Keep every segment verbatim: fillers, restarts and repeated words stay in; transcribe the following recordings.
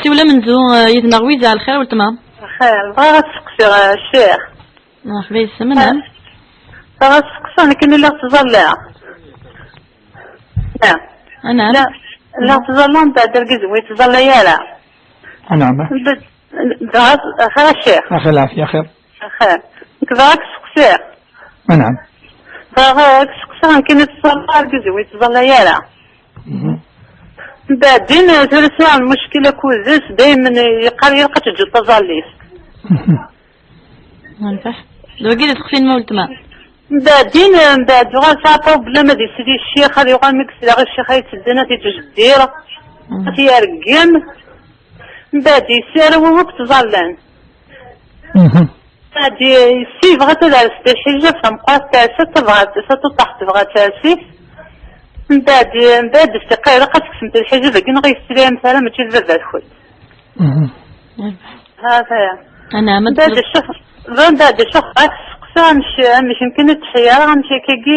Siwel amenzu, eh, yid-neɣ Wiza, lxir weltma. Xir, bɣiɣ ad seqsiɣ, eh, ccix. Mṛeḥba yes-m, anɛam. Bɣiɣ ad seqsiɣ, nekk lliɣ ttẓallaɣ. Anɛam. La, lliɣ ttẓallaɣ, mbeɛd argaz ur yettẓallay ara. Anɛam. Mbeɛd, dɣa, xir a ccix. Axir lɛafya, xir. Xir. Nekk bɣiɣ ad k-seqsiɣ. Anɛam. Bɣiɣ ad k-seqsiɣ, nekk ur ttẓallaɣ, argaz ur yettẓallay ara. Mhm. Mbeɛdin, tura sɛiɣ lmuckil akked-s, daymen yeqqar ilaq ad teǧǧeḍ taẓallit. Mhm. Rbeḥ. D wagi d aseqsi-inem a weltma. Mbeɛdin, mbeɛd uɣal sɛiɣ problème ad isli ccix, ad yuɣal mi yesla i ccix ay yettedden ad t-ittjeddir, mhm, ad t-yergem. Mbeɛd yessi arraw-iw akk ttẓallan. Mhm. Mbeɛd yessi yebɣa ad ters-d lḥijab, tameqqrant ters-it, tabɣa ters-it, tuṭṭaḥt tebɣa ters-it. Mbeɛd, mbeɛd yessi, ilaq ad tekksemt lḥijab-agi neɣ ur yeslimt ara, mačči d baba-tkent. Mhm. Hada. Anɛam, ad mbeɛd ccix, mbeɛd ccix, ad seqsiɣ amek, amek yemken ur tettḥi ara, amek akkagi,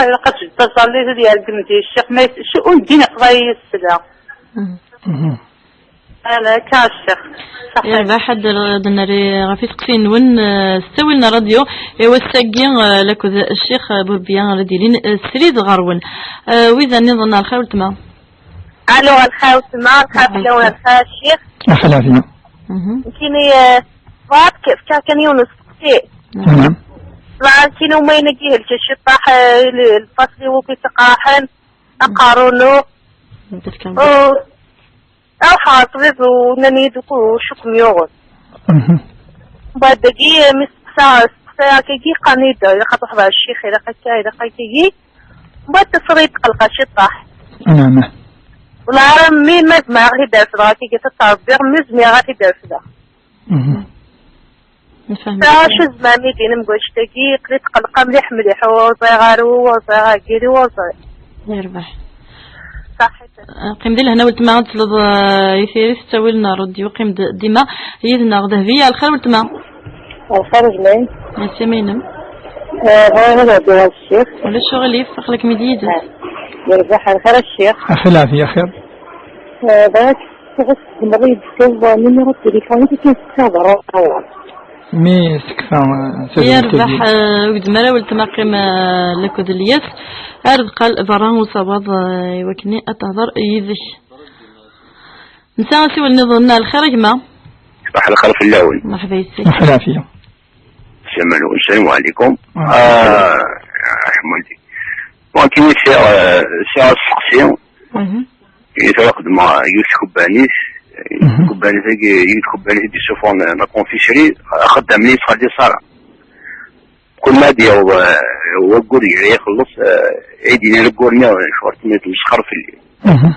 ilaq ad teǧǧ taẓallit ad yergem di ccix, ma yet-, ur ddin iqḍa-yi yesla. Mhm. Mhm. Ala, akka a ccix. Ṣaḥit. Yerbeḥ, ad d-, ad d-nerr ɣef iseqsiyen-nwen, eh, s ttawil n ṛṛadyu. I wass-agi, eh, lakked ccix, eh, Burbiya ara d-ilin, eh, srid ɣer-wen. Eh, wid nniḍen, lxir weltma. Alo, lxir weltma, lxir fell-awen, lxir a ccix. Axir lɛafya. Mhm. Nekkini, eh, bɣiɣ ad k-, fkeɣ kan yiwen usteqsi. Naɛam. Ẓra nekkini umayen-agi helken ciṭṭaḥ, eh, l-, lfasli wakk yettqerḥen, aqerru-nu. Ruḥeɣ ɣer ṭṭbib u nnan-iyi-d uku-, ucu kem-yuɣen. Mhm. Mbeɛd dagi, mi steqsaɣ, steqsaɣ akkagi, qqaren-iyi-d ilaq ad truḥeḍ ɣer ccix, ilaq akka, ilaq akkagi. Mbeɛd tasriḍ tqelleq ciṭṭaḥ. Anɛam. Wala ara mi ma zemreɣ ad t-id-refdeɣ akkagi, ad t-ṛebbiɣ, mi zmireɣ ad t-id-refdeɣ. Mhm. Nefhem. Acu tzemrem i d-tinem deg wannect-agi? Aql-i tqelqeɣ mliḥ, mliḥ, ur ẓriɣ ara, ur ẓriɣ agiri, ur ẓriɣ. Yerbeḥ. Ṣaḥit. Eh, qqim di lehna weltma, ad tesleḍ, eh, i tiri s ttawil n ṛṛadyu, qqim d-, dima yid-neɣ. Dehbiya, lxir weltma. Lxir, jmaɛi. Merci, ma inem. Eh, bɣiɣ ad heddeɣ ɣer ccix. Ulac uɣilif, aql-ikem-id yid-s. Eh, yerbeḥ, lxir a ccix. Axir lɛafya, xir. Eh, bɣiɣ ad s-txedmeḍ-iyi-d kan numéro de téléphone, i kan s-txedmeḍ. Mi tekfa, eh, tadwilt-agi. Yerbeḥ, eh, ur d-mara weltma qqim, eh, lakked Lyas. Ar deqqal berra usawaḍ, eh, i wakken ad tehder yid-k. Netta asiwel niḍen, lxir a gma. Ṣbaḥ lxir fell-awen. Mṛeḥba yes-k. Mṛeḥba lɛafya. Salam, salam ɛlikum. Wa ɛlikum salam. Ah, Ḥemdi. Bon, kini sɛiɣ, eh, sɛiɣ asteqsi. Mhm. I tura xedmeɣ yiwet tkebbanit, mhm, tkebbanit-agi, yiwet tkebbanit i d-isuffɣen la confiserie, axeddam-nni yettxelliṣ ara. Kul ma ad yaweḍ, eh, waggur gar ixelleṣ, eh, ay d-yenna waggur-nni, eh, ccɣel-nni tmesxer fell-i. Mhm.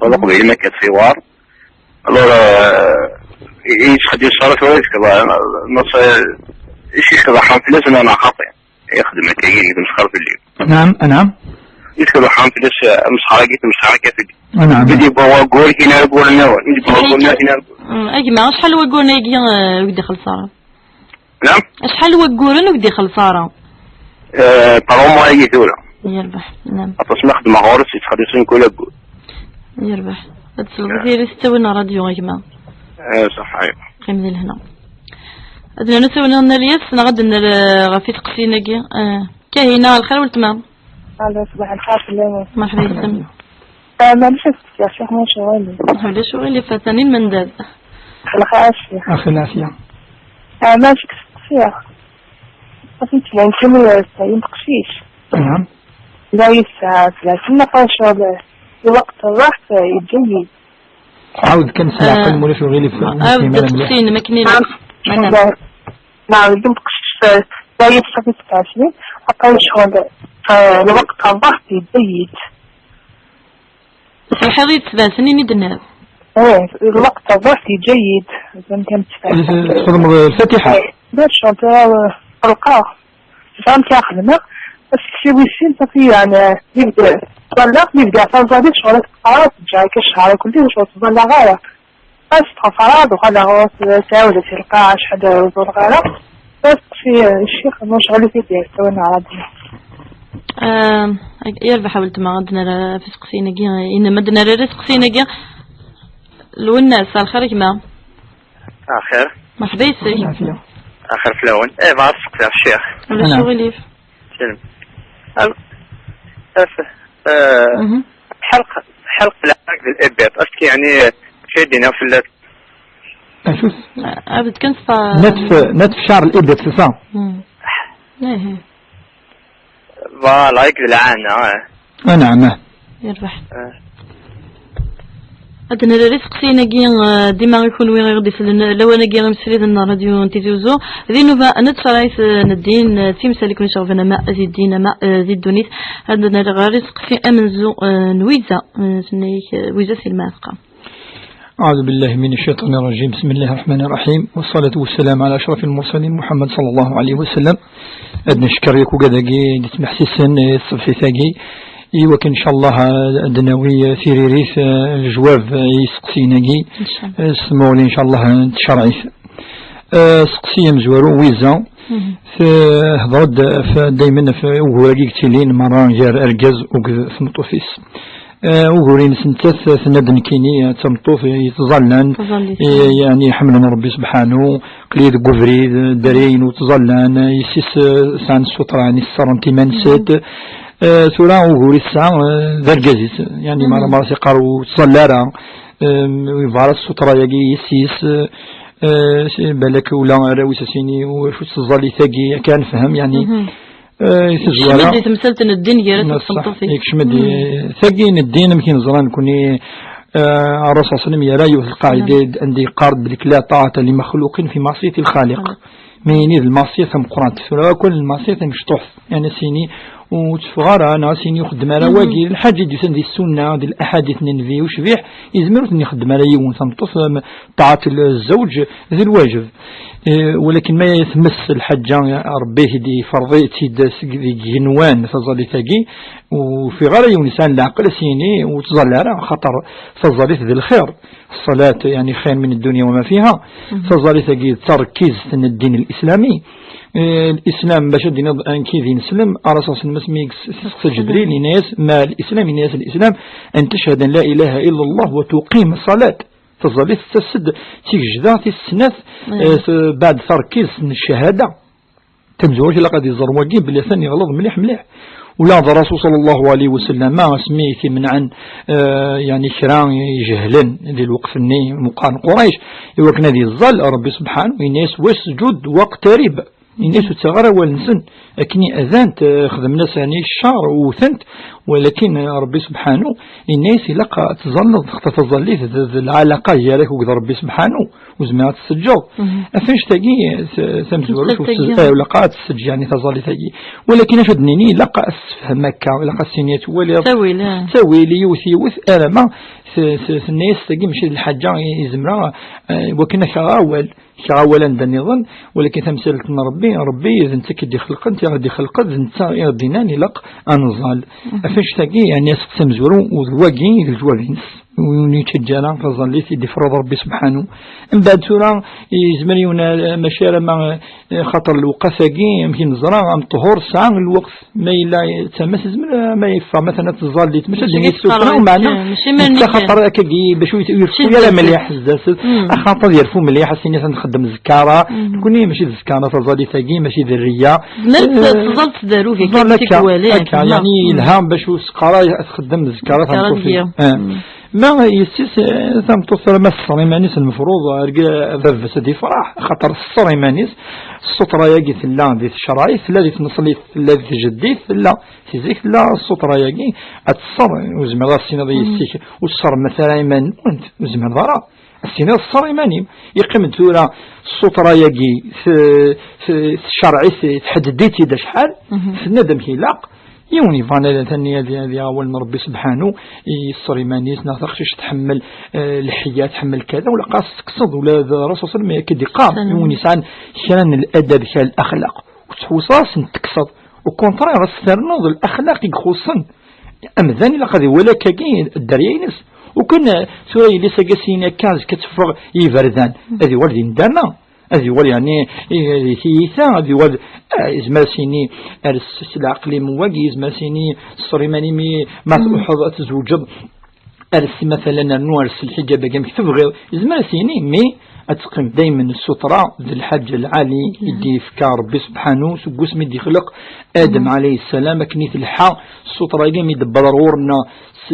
Wala qbel ma akka tsiwar. Alors, eh, i, i yettxelliṣ ara tura yefkeḍ, eh, nos, eh, i s-yefkeḍ ḥram fell-as neɣ xaṭi. Ixdem akka yid-i, temsxer fell-i. Naɛam, naɛam. Yefka leḥram fell-as, eh, amesxer-agi, temsxer akka fell-i. Naɛam. Mi d-yewwa waggur, kina waggur nniḍen. Mi d-yewwa waggur nniḍen, kina waggur. Mm, a gma, acḥal wagguren-agi, eh, ur k-d-ixelleṣ ara? Naɛam? Acḥal wagguren ur k-d-ixelleṣ ara? Eh, trois mois-agi tura. Yerbeḥ, naɛam. Aṭas ma xedmeɣ ɣur-s, yettxelliṣ-iyi kul aggur. Yerbeḥ. Ad tesleḍ i tiri s ttawil n ṛṛadyu, a gma. Eh, ṣaḥa. Qqim di lehna. Ad nernu ttawil n Lyas, neɣ ad nerr, eh, ɣef isteqsiyen-agi? Eh, Kahina, lxir weltma. Alo, ṣbaḥ lxir fell-awen. Mṛeḥba yes-m. Ah, maɛlic ad steqsiɣ ccix, ma ulac uɣilif. Ulac uɣilif, atan i lmendad. Lxir a ccix. Axir lɛafya. Ah, maɛlic ad k-steqsiɣ. Ad tent-tban kan, eh, teqcict. Naɛam. La yesɛa tlatin, aqac, eh, lweqt n ṛṛaḥt, eh, yeǧǧa-yi. Ɛawed kan s leɛqel, eh, ma ulac uɣilif, ur nefhim ara mliḥ. Asteqsi-inem akken ilaq. Madam. Nɛawed teqcict, eh, la yesɛa tlatin, aqac, eh, lweqt n ṛṛaḥt yeǧǧa-yi. Tesbeḥ-iyi-d sebɛa snin i d-tenniḍ. Eh, lweqt n ṛṛaḥt yeǧǧa-yi-d. Mazal kan tesbeḥ. Txedmeḍ lfatiḥa? Eh, la chanter, eh, qelqeɣ. Ẓran kra xedmeɣ, aseksi wis sin, safi, yeɛni, mi bd-, ttẓallaɣ, mi bdiɣ taẓallit, ccɣel ad teqqar, teǧǧa akka ccehṛ akk-nni, ur ttẓallaɣ ara. Ad ttɣafareɣ, ad uɣaleɣ, ur ttɛawdeɣ si lqaɛa, acḥal ur ẓureɣ ara. Aseksi, eh, ccix, ma ccɣel i t-id-yestawan ɣer din. Ehm, yerbeḥ a weltma, ad d-nerr, eh, ɣef iseqsiyen-agi, inem ad d-nerr iseqsiyen-agi. Lwennas, ar lxir a gma. Axir. Merḥba yes-k. Ɛafya. Axir fell-awen. Eh, bɣiɣ ad seqsiɣ ccix. Ulac aɣilif. Sel-, al-, af-, eh, Mhm. Ḥelq, ḥelq lɛag d l'ibiṭ. Est-ce que, yeɛni, kra d-iniɣ fell-as? Acu-t? Abed kan s-, Netf, netf ccɛer l'ibiṭ, c'est ça? Hmm. Ihi. Voilà, akked lɛana, eh. Anɛam, ah. Yerbeḥ. Eh. Ad nerr iseqsiyen-agi, eh, dima i kunwi i ɣ-d-isellen lawan-agi imsiriden n ṛṛadyu n Tizi Uzzu. Di nnuba n tcerɛit, eh, n ddin, eh, d timsal i ken-iceɣben ama di ddin ama, eh, di ddunit. Ad nerr ɣer iseqsi amenzu, eh, n Wiza, eh, s-, eh, Wiza si lmeɛteqa. أعوذ بالله من الشيطان الرجيم. بسم الله الرحمن الرحيم. والصلاة والسلام على أشرف المرسلين محمد صلى الله عليه وسلم. Ad neckeṛ yakk ugad-agi d-yettmeḥsisen i tṣebḥit-agi. Iwakken, ncallah, ad d-nawi tiririt, eh, lejwab, eh, i yiseqsiyen-agi, Ncallah. Eh, s tmuɣli, ncallah, n tcerɛit. Eh, seqsi amezwaru, Wiza, Mhm. Tehḍer-d ɣef, daymen ɣef ugur-agi yettilin merra gar argaz akked tmeṭṭut-is. Eh, ugur-ines nettat tenna-d nekkini d tameṭṭut yettẓallan, Taẓallit. Eh, yeɛni iḥemmlen Ṛebbi subḥanu, aql-iyi deg ubrid, dderya-inu ttẓallan, yessi-s, eh, sɛan ssutra, yeɛni sserrent iman-nsent. Mhm. Eh, tura ugur i tesɛa, eh, d argaz-is, yeɛni Mhm. merra merra s-iqqar ur ttẓalla ara, eh, yebɣa ara ssutra-agi yessi-s, eh, eh, balak ula arraw-is a s-yini, "Acu-tt tẓallit-agi?" Akka nefhem, yeɛni, Mhm. Eh, i tezwara. Kecmet di temsalt n ddin gar-as d tmeṭṭut-is. Yekcem-d, hmm, tagi n ddin, amek i neẓra nekkni, eh, Ṛṛasul ṣalla Llahu ɛalayhi wa sallam yerra yiwet lqaɛida anda yeqqar belli لا طاعة لمخلوق في معصية الخالق. Ma yini d lmaṣya tameqqrant, tura akk n lmaṣya tamecṭuḥt, yani a s-yini ur teffeɣ ara, neɣ a s-yini ur xeddem ara wagi, lḥaǧa i d-yusan di ssunna, di laḥadit n Nnbi ucbiḥ, yezmer ur ten-ixeddem ara yiwen, tameṭṭut, ṭaɛat zzewǧ d lwajeb. Eh, walakin ma tmess lḥaǧa, Ṛebbi i t-id-iferḍ-itt-id seg, deg igenwan taẓallit-agi, ur fiɣ ara yiwen yesɛan leɛqel a s-yini ur ttẓalla ara, xaṭer taẓallit d lxir. Ṣṣalat, yani, xir min ddunya wa ma fiha. Mhm. Taẓallit-agi d taṛekkizt n ddin lislami. Eh, lislam, bac ad d-tiniḍ anki d ineslem, ara s-, asmi i yesteqsa Ǧebril, yenna-yas, ma lislam? Yenna-yas, lislam an teched an la ilaha illa Allah wa tuqim ṣṣalat. Taẓallit tettas-d d tigejda tis snat, eh, s-, baɛd tarkizt n ccahada. Tamezwarut ilaq ad iẓer wagi belli atan yeɣleḍ mliḥ mliḥ. Ula d Ṛṛasul ṣalla Llahu ɛalayhi wa sallam, asmi i t-imenɛen, eh, yani kra ijehlen di lweqt-nni, meqqar n Qurayc, i wakken ad iẓẓal, Ṛebbi subḥanu yenna-yas, wasǧud waqtarib. Yenna-yas ur ttaɣ ara awal-nsen, akken i adant, eh, xedmen-as, yani, ccer, wten-t, walakin, eh, Ṛebbi subḥanu, yenna-yas ilaq ad tẓalleḍ, xaṭer taẓallit d, d lɛalaqa gar-ak akked Ṛebbi subḥanu, ur zmireɣ ad tt-teǧǧeḍ. Mhm. Ɣef annect-agi, eh, tamezwarut, ur tt-, eh, ilaq ad tt-teǧǧ, yani, taẓallit-agi. Walakin acu ad d-nini, ilaq ad s-tefhem akka, ilaq ad s-tini ad twaliḍ. Ttawil, ah. Ttawil, yiwet yiwet, arama t-, t-, tenna-yas tagi mačči d lḥaǧa i, i zemreɣ, eh, wakken ad k-aɣeɣ awal. Kra awal anda nniḍen, walakin tamsalt n Ṛebbi, Ṛebbi d netta i k-id-ixelqen, i ɣ-d-ixelqen, d netta i ɣ-d-innan ilaq ad nẓall. Mhm. Ɣef annect-agi, yani, aseqsi amezwaru, u d wagi i d leǧwab-ines. Ur yettaǧǧa ara taẓallit i d-ifreḍ Ṛebbi subḥanu. Mbeɛd tura, yezmer yiwen, eh, mačči ara ma, eh, xaṭer lewqat-agi, amek i neẓra, ameṭhur tesɛa lweqt. Ma yella d tama, tezmer, ma yeffeɣ, matan ad tẓallit, mačči ad d-nini sufra, meɛna netta xaṭer akkagi, bac ur yerfu ara mliḥ zdat-s, axaṭer ad yerfu mliḥ, a s-tini ad nxeddem zkara, nekkni mačči d zkara taẓallit-agi, mačči d rriya. Tezmer, eh, tẓallit d arugi, akka, akka, yani, yelha bac ur s-qqar ad txeddem zkara tameṭṭut. Ma yessi-s, eh, tameṭṭut tura ma tesser iman-is, lmefruḍ, argaz, baba-s ad yefreḥ, axaṭer tesser iman-is, ssutra-agi tella di tcerɛit, tella di tneṣlit, tella di tjeddit, tella si zik, tella ssutra-agi ad tesser, ur zmireḍ ad s-tiniḍ i yessi-k, ur tessermet ara iman-nwent, ur zmireḍ ara ad s-tiniḍ tesser iman-im. Yeqqim-d tura ssutra-agi, t-, t-, tcerɛit, tḥedded-itt-id acḥal, tenna-d amek ilaq, Yiwen yebɣan ad, ad, ad yaɣ awal n Ṛebbi subḥanu, yesser iman-is, neɣ taqcict tḥemmel, eh, leḥya, tḥemmel kada, ula ɣas tekkseḍ, ula d Ṛṛasul ṣalla Llahu ɛalayhi wa sallam akka d-iqqar, i win yesɛan kra n ladab, kra n laxlaq, ur tettḥewwiseḍ ad sen-tekkseḍ. Au contraire, ad s-ternuḍ laxlaq i ixuṣṣen. Amdan ilaq ad iwali akkagi dderya-ines. Ukan, eh, tura yelli-s-agi a s-yini akka, azekka ad teffeɣ i yiberdan, ad iwali di nndama. Ad yuɣal, yeɛni, i, di tiyita, ad yuɣal, ah, yezmer ad s-yini, ar s, s leɛqel-im wagi, yezmer ad s-yini, sser iman-im, ma truḥeḍ ad tzewǧeḍ, ars, matalan, rnu ars lḥiǧab-agi amek tebɣiḍ, yezmer ad s-yini, mi ad teqqim daymen ssutra d lḥaǧa lɛali i d-yefka Rebbi subḥanu seg wasmi d-yexleq Adem alayhi ssalam, akken i telḥa ssutra-agi mi d-tewweḍ ar ɣur-neɣ s,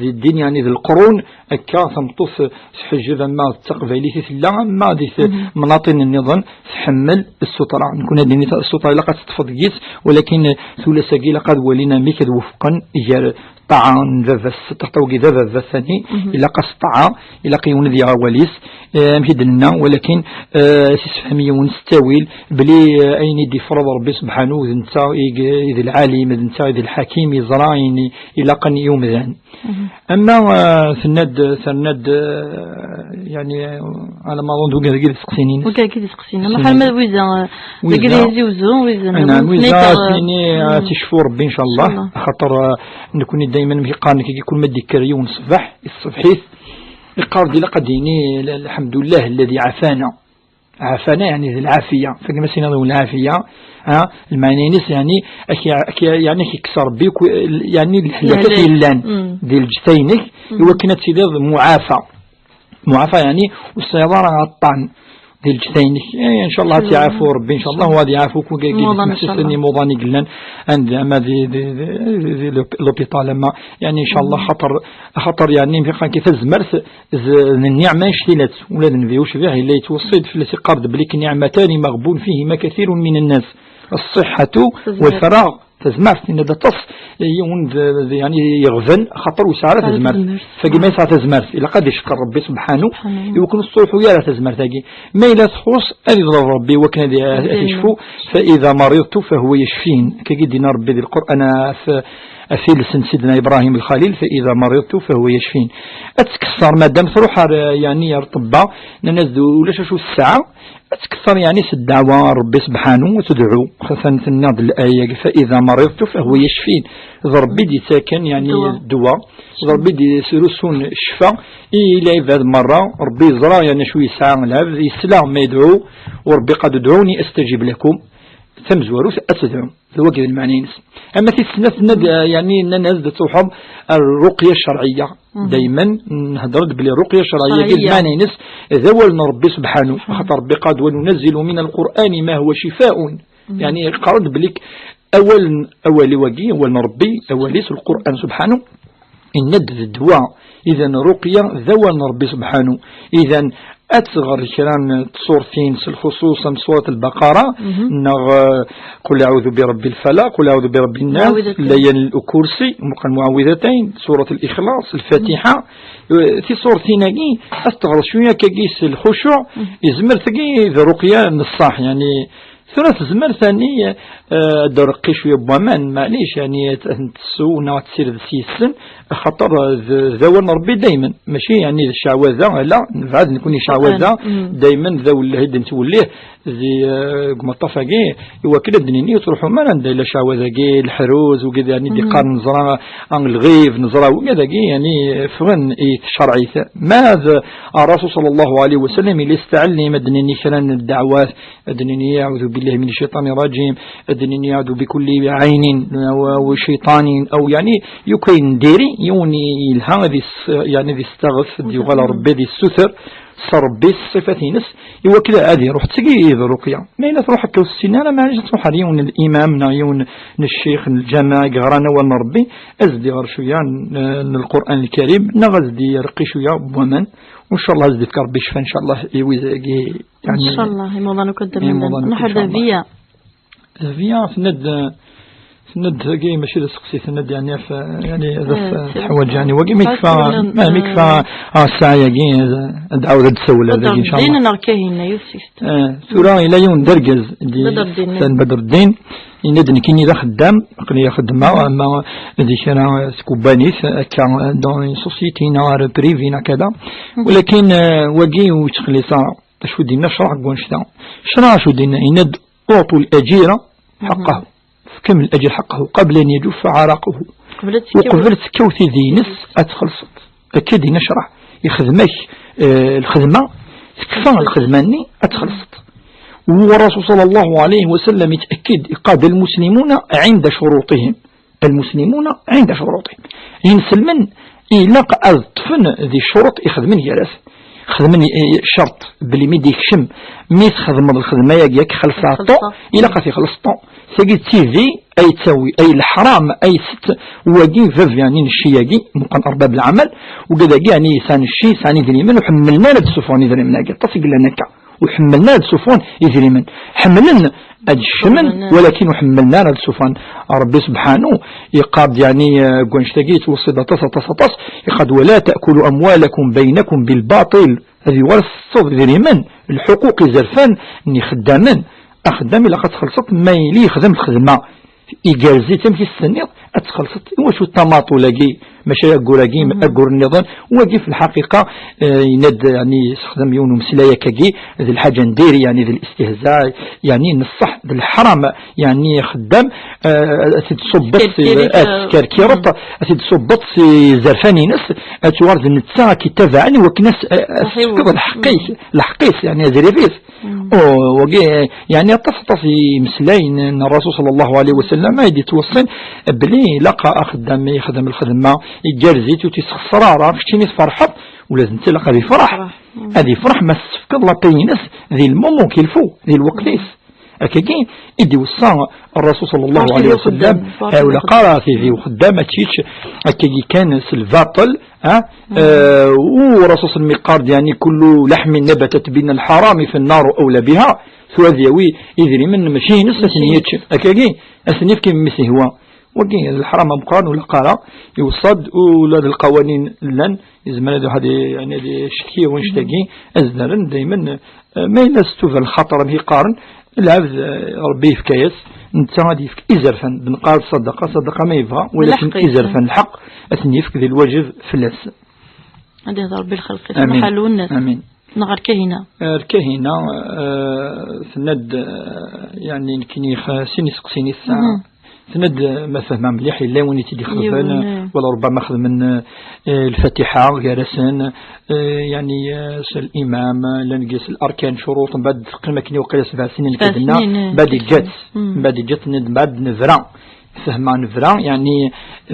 di ddin, yeɛni d leqrun, akka tameṭṭut tḥeǧǧeb, ama d taqbaylit i tella, ama di temnaṭin nniḍen, tḥemmel ssutra. Nekkni ad d-nini ssutra ilaq ad teṭṭfeḍ deg-s, walakin tullas-agi ilaq ad walin amek ad wufqen gar ṭṭaɛa n baba-s, ṭaɛa-agi d baba-s, tani, ilaq-as ṭṭaɛa, ilaq yiwen ad yaɣ awal-is, eh, amek i d-nenna, walakin, eh, ad s-isefhem yiwen s ttawil, bli, eh, ayen i d-ifreḍ Rebbi subḥanu, d netta i g-, i d lɛalim, d netta i d lḥakim, yeẓra ayen i ilaqen i umdan. Ama, eh, tenna-d, terna-d, eh, yani, eh, ala ma ḍun d wigad-agi d iseqsiyen-ines. Wigad-agi d iseqsiyen. Ama ḥal ma d Wiza, eh, Wiza. Dagi d Izi Uzzu, Wiza. Anɛam, Wiza, tini, eh, ad t-icfu Rebbi, incallah. Incallah. Axaṭer, eh, nekkni dayman mi qqaren, kiki, kul ma d-ikker yiwen ṣṣbeḥ, iṣṣebḥ-it, iqqar-d ilaq ad d-yini, "Lḥemdullah alladhi afana." Afana, yani, d lɛafiya. Fakken ma s-iniḍ lɛafiya, ha, lmeɛna-ines, yani, ak-, ak-, yani, ak-ikkes Rebbi, ku-, yani, lehlak yellan di lǧetta-inek, iwakken ad tiliḍ muɛafa. Muɛafa, yani, ur tesɛiḍ ara aṭṭan di lǧetta-inek. Eh, incallah ad t-iɛafu Rebbi, incallah, u ad iɛafu kul wagi d imuḍan, incallah, imuḍan i yellan, anda ama di, di, di, di l'hôpital, ama, yani, incallah, xaṭer, xaṭer, yani, mi qqaren ki tazmert, d, d nniɛma ictilat, ula d Nnbi ucbiḥ yella yettweṣṣi-d fell-as, iqqar-d belli nniɛmatani maɣbun fihima kathirun min nnas, ṣṣiḥḥatu wal faraɣ, tazmert, yenna-d aṭas, yiwen d, d, yani, yeɣben, xaṭer ur yesɛi ara tazmert. Fagi ma yesɛa tazmert, ilaq ad icekkeṛ Rebbi subḥanu, iwakken ur tettruḥu ara tazmert-agi. Ma yella txuṣ, ad iḍleb Rebbi iwakken ad, ad icfu, fa idha mariḍtu fa huwa yacfin. Kagi d-yenna Rebbi di Lqur'an, f, f iles n Sidna Ibrahim Lxalil, fa idha mariḍtu fa huwa yacfin. Ad tkesser, madam truḥ ar, yani, ar ṭṭebba, nnan-as-d ulac acu tesɛa, ad tkesser, yani, s ddeɛwa ar Rebbi subḥanu, ad tedɛu. Xasan tenna-d laya, fa idha mariḍtu fa huwa yacfin. D Rebbi d-yettaken, yani, ddwa. D Rebbi d-yesrusun ccfa i lɛibad merra. Rebbi yeẓra, yani, acu yesɛa lɛebd, yesla ma yedɛu, u Rebbi qal udɛuni astajib lakum. Tamezwarut ad tedɛu. D wagi d lmeɛna-ines. Ama tis snat, tenna-d, eh, yani, nnan-as-d ad truḥeḍ ar ruqya ccerɛiyya. Dayman nhedder-d belli ruqya ccerɛiyya-agi d lmeɛna-ines d awal n Rebbi subḥanu. Axaṭer Rebbi qal-d, wa nunazzilu mina lqur'ani ma huwa cifaun. Yani, iqqar-d belli awal n, awal-iw-agi, awal n Rebbi, awal-is, Lqur'an subḥanu, yenna-d d ddwa. Idan, ruqya d awal n Rebbi subḥanu. Idan, ad tɣer kra n tsurtin s lxuṣuṣ am surat al-Baqara, neɣ, eh, qul aɛudu bi rabbil falaq, qul aɛudu bi rabbin nas, layal al-kursi, muqan muɛawidatayn, surat al-Ixlaṣ, al-Fatiḥa. Eh, tisurtin-agi, ad teɣreḍ cwiya akkagi s lxucuɛ, izmer tagi d ruqya n ṣṣeḥ, yani, tura tezmer tani, eh, ad d-reqqi cwiya n waman, maɛlic, yani, ad, ad ten-tessew neɣ ad tessired s yes-sen, axaṭer d, d awal n Rebbi daymen, mačči, yani, d cceɛwada, ala, nebɛed nekkni cceɛwada, daymen d awelleh i d-nettwellih di, eh, deg umaṭṭaf-agi, iwakken ad d-nini ur truḥum ara anda yella cceɛwada-agi, leḥruz, wigad, yani, d-iqqaren neẓra, ah, lɣib, neẓra, wigad-agi, yani, ffɣen i tcerɛit. Ma d Ṛṛasul ṣalla Llahu ɛalayhi wa sallam, yella yestɛellim ad d-nini kra n ddeɛwat, ad d-nini, "Aɛudu billahi mina cciṭani rrajim", ad d-nini, "Aɛudu bikulli ɛaynin aw, aw cciṭanin", aw, yani, yakk ayen n diri, yiwen yelha ad is-, yani, ad istaɣet, ad yuɣal Rebbi ad issuter s Rebbi s ṣṣifat-ines, iwakken ad iruḥ. D tagi i d rruqya. Ma yella truḥ akka ur tessin ara, maɛlic ad truḥ ar yiwen n limam neɣ yiwen n ccix n lǧameɛ i yeɣran awal n Rebbi, ad s-d-iɣer cwiya n, n Lqur'an Lkarim, neɣ ad s-d-ireqqi cwiya n waman, u ncallah ad s-d-ifk Rebbi ccfa, ncallah, i wid-agi. Yeɛni, ncallah, imuḍan akk ad d-mlen. Nruḥ ar Dahbiya. Dahbiya, tenna-d, tenna-d, tagi mačči d aseqsi, tenna-d, yeɛni, af, yeɛni, d af, eh, teḥwaǧ, yeɛni, wagi mi tekfa, ma, mi tekfa, eh, ah, ssaɛa-yagi, ad d-ɛawed ad d-tsawel, Bedr dagi, ncallah. Ddin neɣ Kahina, yiwet seg-sen. Eh, tura, yella yiwen d argaz, di Bedr Ddin. Bedr Ddin, yenna-d, nekkini d axeddam, aql-i xeddmeɣ, ama di kra tkebbanit, akka, dans une société, neɣ ar privé, neɣ kada. Walakin, eh, wagi ur yettxelliṣ ara. Acu d-yenna ccṛeɛ deg wannect-a? Ccṛeɛ acu d-yenna? Yenna-d: "أعطوا الأجير حقه." Fkem lajir ḥeqqahu qabla an yajuffa ɛaraqahu. Uqbel ad tekkaw tiddi-ines, ad txellṣeḍ. Akka d-yenna ccṛeɛ. Ixdem-ak, eh, lxedma, tekfa lxedma-nni, ad txellṣeḍ. U Ṛṛasul ṣalla Llahu ɛalayhi wa sallam yett'akked, iqqar-d: "المسلمون عند شروطهم." المسلمون عند شروطهم. Inselmen, ilaq ad ṭṭfen di ccuruṭ ixedmen gar-as. Xedmen i, i, ccerṭ belli mi d-ikcem, mi txedmeḍ lxedma-yagi, ad k-xelṣeɣ ṭṭu, ilaq ad t-ixelṣ ṭṭu. Tagi d tidi ay yettawi, ay leḥram, ay tett, wagi bab, yeɛni, n cci-yagi, meqqen rbab lɛamal, ugad-agi, yeɛni, yesɛan cci, yesɛan idrimen, ur ḥemmlen ara ad d-ssufɣen idrimen-agi, aṭas i yellan akka. Ur ḥemmlen ara ad ssufɣen idrimen. Ḥemmlen ad ccmen, walakin ur ḥemmlen ara ad ssufɣen. Ṛebbi subḥanu yeqqar-d, yeɛni, eh, deg wannect-agi yettweṣṣi-d aṭas, aṭas, aṭas, yeqqar-d: "ولا تأكلوا أموالكم بينكم بالباطل." Ad yuɣal teṭṭfeḍ idrimen, lḥuquq, izerfan n ixeddamen. Axeddam ilaq ad txellṣeḍ ma yili yexdem lxedma igerrez-itt amek i s-tenniḍ, ad txellṣeḍ. Iwacu tamaṭul-agi, maca aggur-agi, aggur nniḍen, wagi f lḥaqiqa, eh, yenna-d, yeɛni, yessexdam yiwen umeslay akkagi, d lḥaǧa n diri, yeɛni, d listihza, yeɛni, n ṣṣeḥ, d leḥram, yeɛni, xeddam, eh, ad t-id-ṣubbeḍ si, ad teskerkireḍ, ad t-id-ṣubbeḍ si zerfan-ines, ad tuɣal d netta ad k-ittabaɛen, i wakken ad s-, ad s-tefkeḍ lḥeqq-ik, lḥeqq-is, yeɛni, azrif-is. Oh, wagi, yeɛni, aṭas, aṭas imeslayen n Ṛṛasul ṣalla Llahu ɛalayhi wa sallam ay d-yettweṣṣin belli ilaq axeddam mi yexdem lxedma igerrez-itt, ur tt-yessexṣer ara, keččini tferḥeḍ, ula d netta ilaq ad yefreḥ. Ad yefreḥ ma tessefkeḍ la paix-ines di lmumu qu'il faut, di lweqt-is. Akkagi i d-iweṣṣa Ṛṛasul ṣalla Llahu ɛalayhi wa sallam, ay ula qqar tidi uxeddam ad tečč akkagi kan s lbaṭel, ah, eh, u Ṛṛasul ṣalla Llahu ɛalayhi wa sallam yeqqar-d, yeɛni: "كل لحم نبتت من الحرام فالنار أولى بها." Tura ad yawi idrimen mačči ines, ad ten-yečč. Akkagi, ad ten-yefk i mmi-s yehwa. Wagi d leḥram ameqqran, ur ilaq ara, iweṣṣa-d, ula d lqawanin llan, yezmer ad iruḥ ad i-, yeɛni, ad icetki wannect-agi, ad zedren daymen, eh, ma yella s tuba lxaṭer, amek i qqaren, lɛebd, eh, Ṛebbi yefka-yas, netta ad yefk izerfan, d neqqar ṣṣadaqa, ṣṣadaqa ma yebɣa, walakin izerfan, lḥeqq, ad ten-yefk di lwajeb fell-as. Ad ihder Ṛebbi lxelq-is. Amin. Ruḥ ar Lwennas. Amin. Neɣ ar Kahina. Ar Kahina, eh, tenna-d, eh, yeɛni, nekkini x-, sin iseqsiyen i tesɛa. Tenna-d, eh, ma fehmeɣ mliḥ, yella win i tt-id-ixeḍben, wala ṛubbama xedmen, eh, lfatiḥa gar-asen, eh, yeɛni, eh, s limam, eh, llan deg s larkan, ccuruṭ, mbeɛd teqqim akken i waqila sebɛa snin, sebɛa snin, mbeɛd iǧǧa-tt, mbeɛd iǧǧa-tt, tenna-d mbeɛd nebra. Fehmeɣ nebra, yeɛni,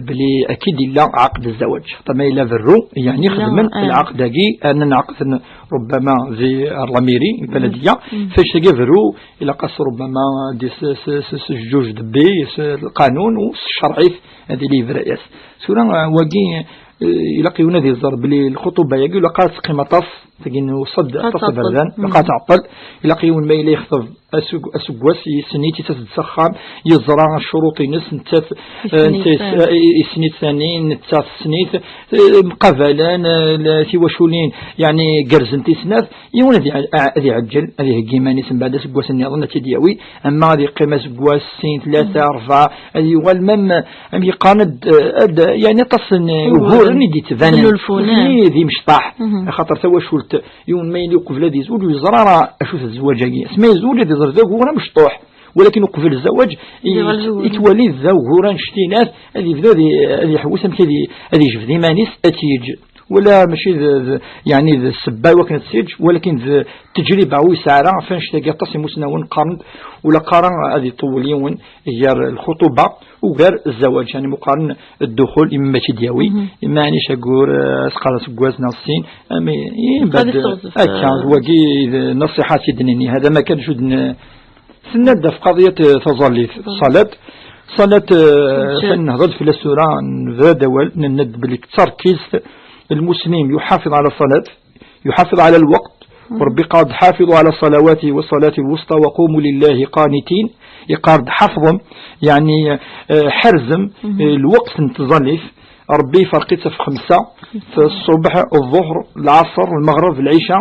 belli akid illa ɛaqd zzawaj. Xaṭer ma yella berru, yeɛni, xedmen lɛaqd-agi, rnan ɛaqden ṛubbama di lamiri, lbaladiya, f annect-agi berru, ilaq-as ṛubbama di s, s, s, s jjuj debbi, s lqanun, u s ccerɛ-it, ad yili yebra-yas. Tura, eh, wagi, eh, ilaq yiwen ad iẓer belli lxuṭuba-yagi, ilaq ad teqqim aṭas, tagi n uṣadd aṭas aberdan, ilaq ad tɛeṭṭel, ilaq yiwen ma yella yexṭeb aseg-, aseggas, yessen-it, yettas-d s axxam, yeẓra ccuruṭ-ines, nettat, eh, yessen-it, eh, yessen-it tani, nettat tessen-it, eh, mqabalen, eh, la-, tiwaculin, yeɛni, gerrzent i snat, yiwen ad iɛ-, ad iɛeǧǧel, ad iheggi iman-is, mbeɛd aseggas nniḍen ad tt-id-yawi, ama ad yeqqim aseggas, sin, tlata, rebɛa, ad yuɣal mem, am yeqqaren ad, ad, yeɛni aṭas n uguren i d-yettbanen, d imecṭaḥ, axaṭer tawacult, yiwen ma yili uqbel ad yezweǧ, ur yeẓra ara acu-t zzwaǧ-agi. Asmi yezweǧ, ad iẓer d agur amecṭuḥ. Walakin uqbel zzwaǧ, yettwali d agur anect-inat, ad yebda ad i-, ad iḥewwes amek ad i-, ad yejbed iman-is, ad t-yeǧǧ. Wala mačči d, d, yeɛni d ssebba i wakken ad t-yeǧǧ, walakin d ttejriba ur yesɛi ara, ɣef annect-agi aṭas imusnawen qqaren-d, ula qqaren ad iṭewwel yiwen gar lxuṭuba ugar zzwaǧ, yeɛni ma qqaren dduxul, imi ma tt-id-yawi, imi ɛni agur, eh, as-qqar aseggas neɣ sin, ami, i mbeɛd, akka, eh, d wagi d nṣiḥat i d-nini, hada ma kan acu d-n-, Tenna-d ɣef qadiyat, eh, taẓallit, ṣṣalat. Ṣṣalat, eh, atan nehḍer-d fell-as tura, nebda-d awal, nenna-d belli tarkizt, المسلم يحافظ على الصلاة، يحافظ على الوقت، وربي قال: "حافظوا على الصلوات والصلاة الوسطى وقوموا لله قانتين". Yeqqar-d ḥafḍem, yeɛni, eh, ḥerzem, eh, lweqt n tẓallit. Ṛebbi iferq-itt ɣef xemsa, f ṣṣubeḥ, ẓẓuḥer, lɛaṣer, lmeɣreb, lɛica.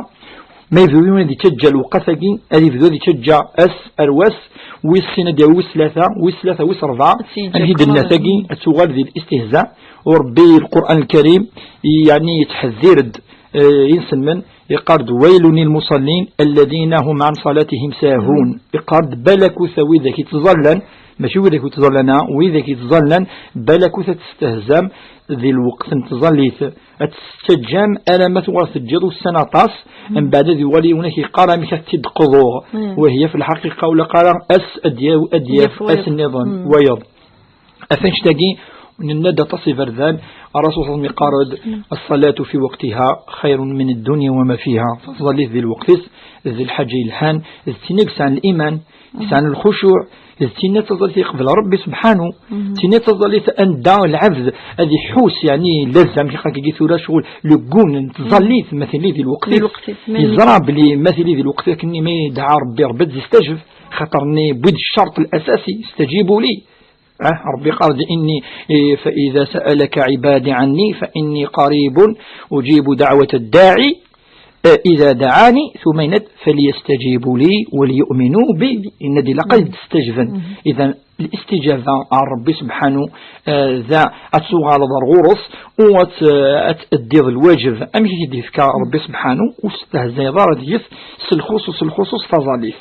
Ma yebɣu yiwen ad yettaǧǧa lewqat-agi, ad yebdu ad yettaǧǧa ass ar wass, wis sin ad yawi wis tlata, wis tlata, wis ṛebɛa. Amek i d-nenna tagi, ad tuɣal di listihza. U Ṛebbi, Lqur'an Lkarim, yeɛni yettḥeddir-d, eh, inselmen, yeqqar-d: "ويل للمصلين الذين هم عن صلاتهم ساهون". Yeqqar-d: "Balakut a widak yettẓallan", mačči widak ur ttẓallan, a, widak yettẓallan, balakut ad testehzam di lweqt n tẓallit. Ad tettaǧǧam alamma tuɣal teǧǧiḍ ussan aṭas, mbeɛd ad yuɣal yiwen ad k-yeqqar amek ad t-id-qḍuɣ. Wahya f lḥaqiqa ula qqareɣ ass ad d-yaw-, ad d-yaf ass nniḍen, wayeḍ. Ɣef annect-agi, Nenna-d aṭas iberdan, Ṛṛasul ṣalla Llahu ɛalayhi wa sallam yeqqar-d: "الصلاة في وقتها خير من الدنيا وما فيها." Taẓallit di lweqt-is, d lḥaǧa yelhan, d tin i yesɛan liman, yesɛan lxucuɛ, d tin i taẓallit yeqbel Ṛebbi subḥanu, d tin i taẓallit anda lɛebd ad iḥus, yeɛni, lazza, amek akka-agi tura ccɣel, le goût n tẓallit, ma tili di lweqt-is. Di lweqt-is, ma yeẓra belli ma tili di lweqt akken-nni ma yedɛa Ṛebbi, Ṛebbi ad d-yestajeb, xaṭer-nni wwi-d ccerṭ l-asasi, "استجيبوا لي." Ah, Ṛebbi qal-d: "إني، إيه، فإذا سألك عبادي عني فإني قريب أجيب دعوة الداعي، آه، إذا دعاني." ثم يناد: "فليستجيبوا لي وليؤمنوا بي." Yenna-d ilaq ad d-stajben. Idan, الاستجابة n Ṛebbi subḥanu, ah, da ad tuɣaleḍ ar ɣur-s u ad, ah, ad taddiḍ lwaǧeb amek i k-d-yefka Ṛebbi subḥanu, ur testehzayeḍ ara deg-s, s lxuṣuṣ, s lxuṣuṣ taẓallit.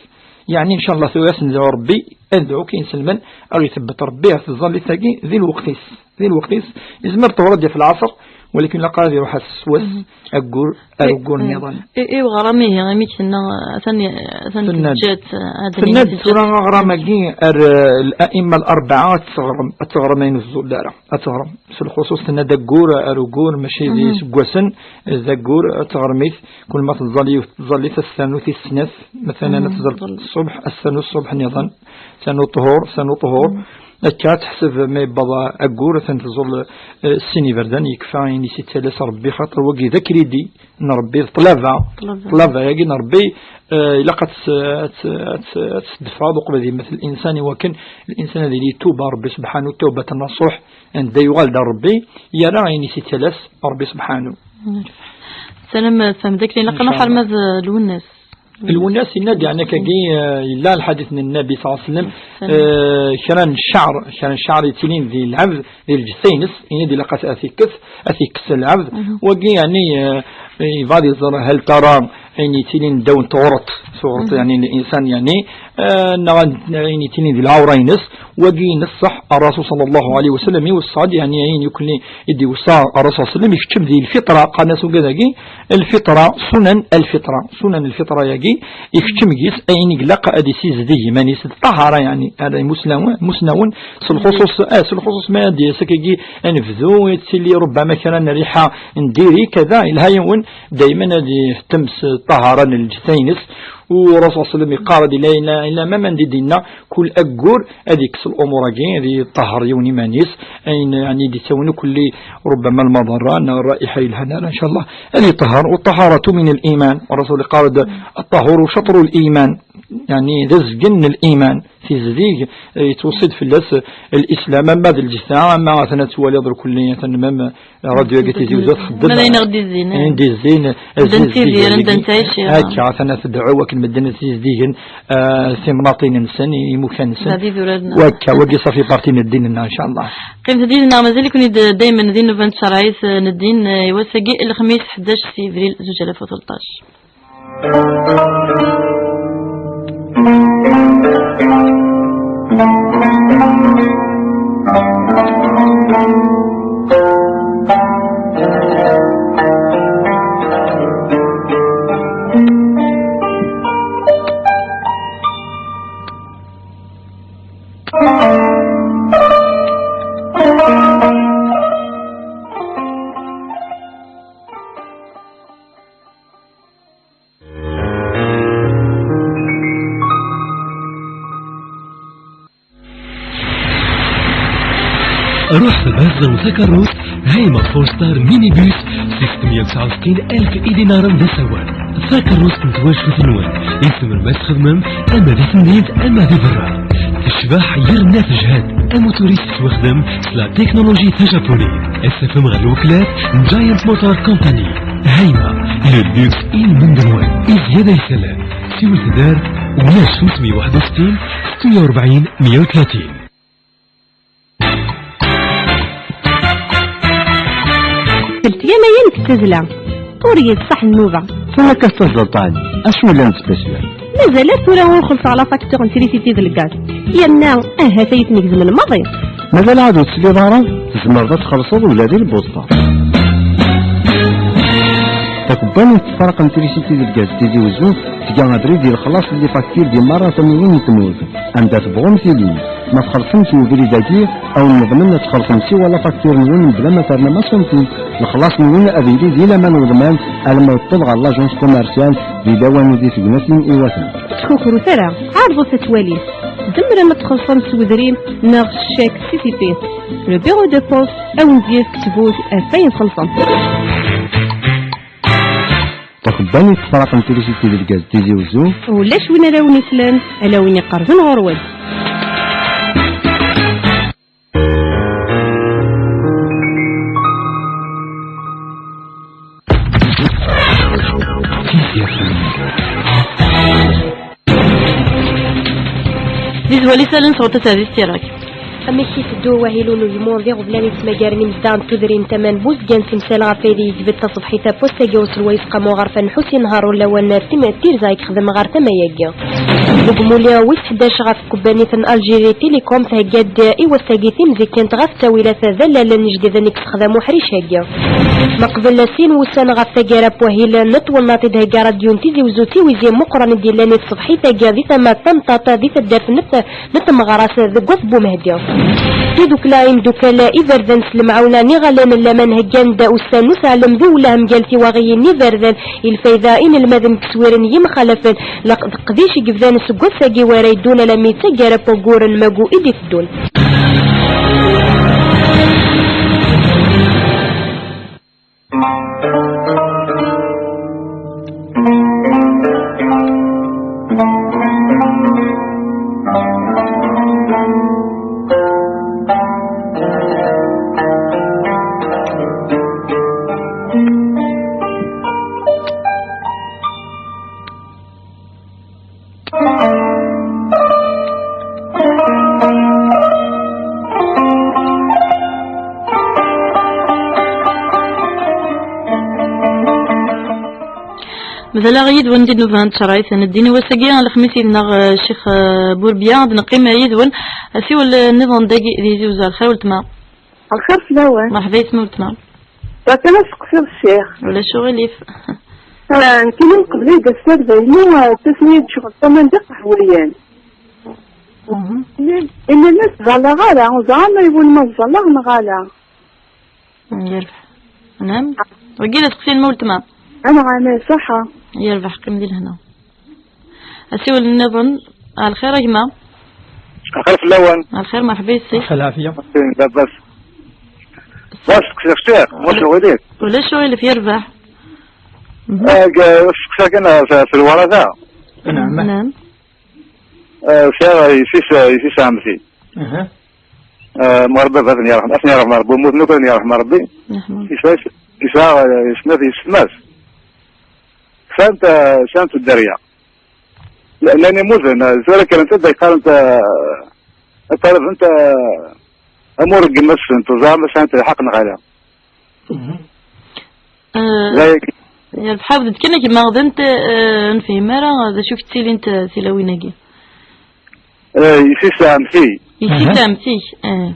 Yeɛni, ncallah, tura ad s-nedɛu Ṛebbi, ad nedɛu kan iselman, ad ɣ-itebbet Ṛebbi ɣer tẓallit-agi di lweqt-is. Di lweqt-is, yezmer ṭṭhur ad d-yaf lɛaṣer, walakin ilaq ad iruḥ ass s wass, aggur, ar uggur nniḍen. I, i weɣram ihi, imi k-tenna, atan, atan Tenna-d, teǧǧa-t, ad tenna-d teǧǧa-t. Tura aɣram-agi ar, eh, الأئمة الأربعة ad teɣrem, ad teɣrem ayen ur tẓul ara. Ad teɣrem. S lxuṣuṣ tenna-d aggur, ar uggur, mačči d iseggasen, d aggur, ad teɣrem-it. Kul ma teẓẓal yiwet tẓallit, ad s-ternu tis snat. Matalan, ad teẓẓal ṣṣubḥ, ad s-ternu ṣṣubḥ nniḍen. Ternu ṭṭhur, ternu ṭṭhur. Akka ad teḥseb ma yewweḍ aggur, ad ten-tẓul, eh, sin iberdan, yekfa ayen i s-yettalas Ṛebbi, xaṭer wagi d akridi n Ṛebbi, d ṭṭlaba. Ṭṭlaba. Ṭṭlaba-agi n Ṛebbi, eh, ilaq ad tt-, ad tt-, ad tt-, ad tt-tdefɛeḍ uqbel ad yemmet linsan, i wakken linsan ad yili yettuba Ṛebbi subḥanu, tawbat nasuḥ, anda yuɣal-d Ṛebbi, yerra ayen i s-yettalas Ṛebbi subḥanu. Salam, tfehmed akken ilaq ad nruḥ arma d Lwennas. Lwennas yenna-d, yeɛni, akkagi, eh, yella lḥadit n Nnabi ṣalla Llahu ɛalayhi wa sallam, eh, kra n cceɛr, kra n cceɛr yettilin di lɛebd, di lǧetta-ines, yenna-d ilaq ad t-, ad t-ikkes, ad t-ikkes lɛebd. Wagi, yeɛni, eh, yebɣa ad iẓer hal tara ayen yettilin ddaw n tɣuṛt, s uɣuṛt, yeɛni, n linsan, yeɛni, eh, neɣ ayen yettilin di lɛawṛa-ines. Wagi ineṣṣeḥ, Ṛṛasul ṣalla Llahu ɛalayhi wa sallam iweṣṣa-d, yeɛni, ayen yakk i d-iweṣṣa Ṛṛasul ṣalla Llahu ɛalayhi wa sallam, ikeččem di lfitra, qqaren-as ugad-agi, lfitra, sunan lfitra, sunan lfitra-agi, ikeččem gis ayen i ilaq ad isizdeg iman-is d ṭṭahara, yeɛni, ara imusnawen, musnawen, s lxuṣuṣ, eh, s lxuṣuṣ ma ad d-yas akkagi anebdu, ad tili rubbama kra n rriḥa n diri, kada, yelha yiwen, dayman ad yehtem s ṭṭahara n lǧetta-ines, u Ṛṛasul ṣalla Llahu ɛalayhi wa sallam yeqqar-d, ila, ila, ila ma manda i d-yenna, kul aggur ad ikkes lumuṛ-agi, ad yeṭṭahher yiwen iman-is, ayen, yeɛni, d-ittawin kulli rubbama lmaḍerra neɣ rra'iḥa yelhan ara, ncallah, ad yeṭṭahher. والطهارة من الإيمان. Ṛṛasul yeqqar-d: "الطهور شطر الإيمان." Yeɛni, d azgen n liman. Tizdeg, eh, yettweṣṣi-d fell-as, eh, lislam, ama d lǧetta, ama atan ad twaliḍ lkulli, atan même, eh, radio-agi Tizi Uzzu txeddem. Ma d ayen i ɣ-d-izzin, eh. Ayen d-izzin, eh, anda nettidir, anda nettɛici, eh. Akka, atan ad tedɛu akken medden ad ssizdigen, eh, timnaṭin-nsen, imukan-nsen. Wakka, wagi ṣafi parti n ddin-nneɣ, ncallah. Qqimet yid-neɣ, mazal-iken-id daymen di nnuba n tcerɛit, eh, n ddin, eh, i wass-agi, lexmis, ḥdac avril zuǧ alaf u tleṭṭac. Ruḥ tebɛed takerrust Hayma Four Star Minibus, six mia u tesɛa u settin alef idinaren d asawen. Takerrust n twacult-nwen i tzemrem ad txedmem ama di temdint ama di berra. Tecbeḥ yerna tejhed, amutur-is yettwaxdem s la technologie tajapunit. Asafem ɣer lweklat n Giant Motor Company. Hayma, le luxe i lmend-nwen. I zzyada isallen, siwlet-d ar ulac خمسمية وواحد وستين ستمية وأربعين مية وثلاثين. Telt yamayen deg ttazzla. Ur yeṣṣaḥ nnuba. Tura akka tettaẓeḍ, acu llan d spécial? Mazal ar tura ur xellṣeɣ la facture n trisiti d lgaz. Yerna ahat ay ten-igezmen maḍi. Mazal ɛad ur tesliḍ ara? Tzemreḍ ad txellṣeḍ ula di lbusṭa. Takebbanit n tefraq n trisiti d lgaz Tizi Uzzu tga abrid i lexlaṣ n les factures di merra tamiwin n tmurt, anda tebɣum tili. Ma txellṣem s ubrid-agi, a wen-neḍmen ad txellṣem siwa la facture-nwen mebla ma ternam asunti. Lexlaṣ-nwen ad yili di laman uḍman alma yeṭṭeḍ ɣer l'agence commerciale di lawan di tegnatin iwaten. Ur ttkukrut ara, ɛerḍet ad twalim. Tzemrem ad txellṣem s wedrim neɣ s chèque C C P. Le bureau de poste a wen-d-yefk ttbut ɣef wayen txellṣem. Takebbanit tefraq n trisiti d lgaz Tizi Wezzu. Ulac win ara wen-islen, ala win iqerben ɣur-wen. Di zwal isallen sɣur tasertit Tirak. Amek iteddu wahil n ugmuḍ d iɣeblan yettmagaren imezdaɣ n tudrin tama n Buzgan, timsal ɣef ayd yejbed taṣebḥit apostagi uselway Isqamu Ɣerfan Ḥusin Harun lawan n tim-, tirza i yexdem ɣer tama-agi. Deg umulli wis ḥdac ɣef tkebbanit n Algérie Télécom, thegga-d i wass-agi timzikkent ɣef ttawilat d allalen ijdiden i yessexdam uḥric-agi. Meqbel sin wussan ɣef taggara n wahil n twennaḍt i d-thegga radyu n Tizi Wezzu tiwizi meqqren i d-yellan i tṣebḥit-agi di tama n Tamṭaṭ di taddart n n tmeɣras deg Wat Bumehdi. Tidukla imdukal iberdan s lemɛawna n iɣallen n laman heggan-d ussan n useɛlem d uwelleh mgal tiwaɣiyin n iberdan i lfayda inelmaden deg yiswiren n yimxalafen, leqdic i yebdan seg wass-agi wara yeddun alami d taggara n waggur n magu i d-iteddun. Medaleɣ yid-wen di nnuba n tcerɛit n ddin i wass-agi, lexmis yid-neɣ, eh, Ccix, eh, Burbya, ad neqqim yid-wen. Asiwel, eh, nniḍen dagi di Tizi Wezzu. Lxir weltma. Lxir fell-awen. Merḥba yesma weltma. Bɣiɣ kan ad seqsiɣ ccix. Ulac uɣilif. Ah, nekkini mqebl ad d-aseɣ d ayen, ah, tasmi d ccɣel tama d iqehwiyen. Mhm. Imi ur ẓalleɣ ara, ur ẓriɣ ma iwulem ad ẓalleɣ neɣ ala. Yerbeḥ. Naam. Wagi la teqsin ma weltma. Anɛam, ṣaḥa. Yerbeḥ, qqim di lehna. Asiwel nniḍen. Lxir a gma. Lxir fell-awen. Lxir, merḥba yessi. Lɛafya. Labas. Bas, seqsiɣ ccix, ulac uɣilif. Ulac uɣilif, yerbeḥ. Mhm. Ah, seqsiɣ kan, ah, f, f lwarada. Naam. Naam. Ah, sɛiɣ yessi-s, ah, yessi-s ɛemti. Aha. Ah, Mɣer baba ad ten-yerḥem, ad ten-yerḥem Rebbi, mmuten akk ad ten-yerḥem Rebbi. Yesɛa, yesɛa, ah, snat yessetma-s. Sɛant, ah, sɛant dderya. L-, llan immuten, ah, tura kkrent-d, qqarent, ah, ad talbent, ah, amur n yemma-tsent, ur ẓriɣ ma sɛant lḥeqq neɣ ala. Mhm. Eh, la yak- yerbeḥ, ɛawed-d kan a gma, d anta, eh, ur nefhim ara d acu i yettilin, eh, tilawin-agi. Eh, yessi-s ɛemti. Yessi-s ɛemti-k, eh.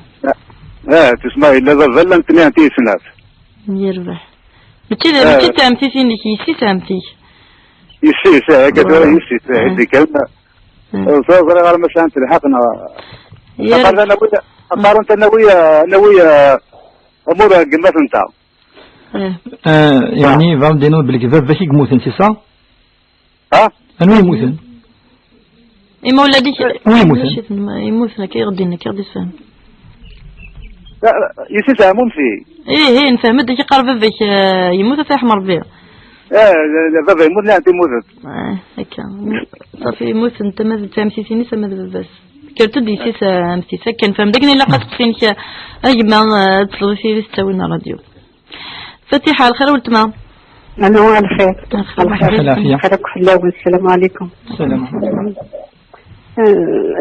Eh, tusma yella baba, llant nniɛent i snat. Yerbeḥ. Mačči d, eh, mačči d taɛemtit-inek, yessi-s ɛemti-k. Yessi-s, eh, akka tura yessi-s, eh, i d-ikkren. Eh. Ur ẓriɣ ara ma sɛant lḥeqq neɣ. Aqarent ad nawi, aqarent ad nawi, eh, ad nawi, eh, amur n yemma-tenteɣ. Eh. Eh, yeɛni, bɣiɣ ad d-iniɣ belli d baba-k i yemmuten, c'est ça? Ha? Anwa i yemmuten? Imawlan-ik. Anwa i yemmuten? Mačči d ma-, yemmuten, akka i ɣ-d-yenna, akka i ɣ-d-yessefhem. La, yessi-s ɛemti. Ih, ih, nefhem-d, ad k-iqqar baba-k, eh, yemmut, ad t-yerḥem Rebbi. Eh, la, la, baba yemmut, la, ɛemti mmutent. Eh, akka. Safi, yemmuten, ama d taɛemtit-ines, ama d baba-s. Kkret-d yessi-s, eh, ɛemti-s. Akka, nefhem d akken ilaq ad teqsin-k, eh, a gma, eh, ad tesleḍ i tili tettawin n ṛṛadyu. Fatiḥa, lxir weltma. Anu, lxir. Lxir, lxir. Lxir akk fell-awen. Sslam ɛlikum. Sslam. Eh,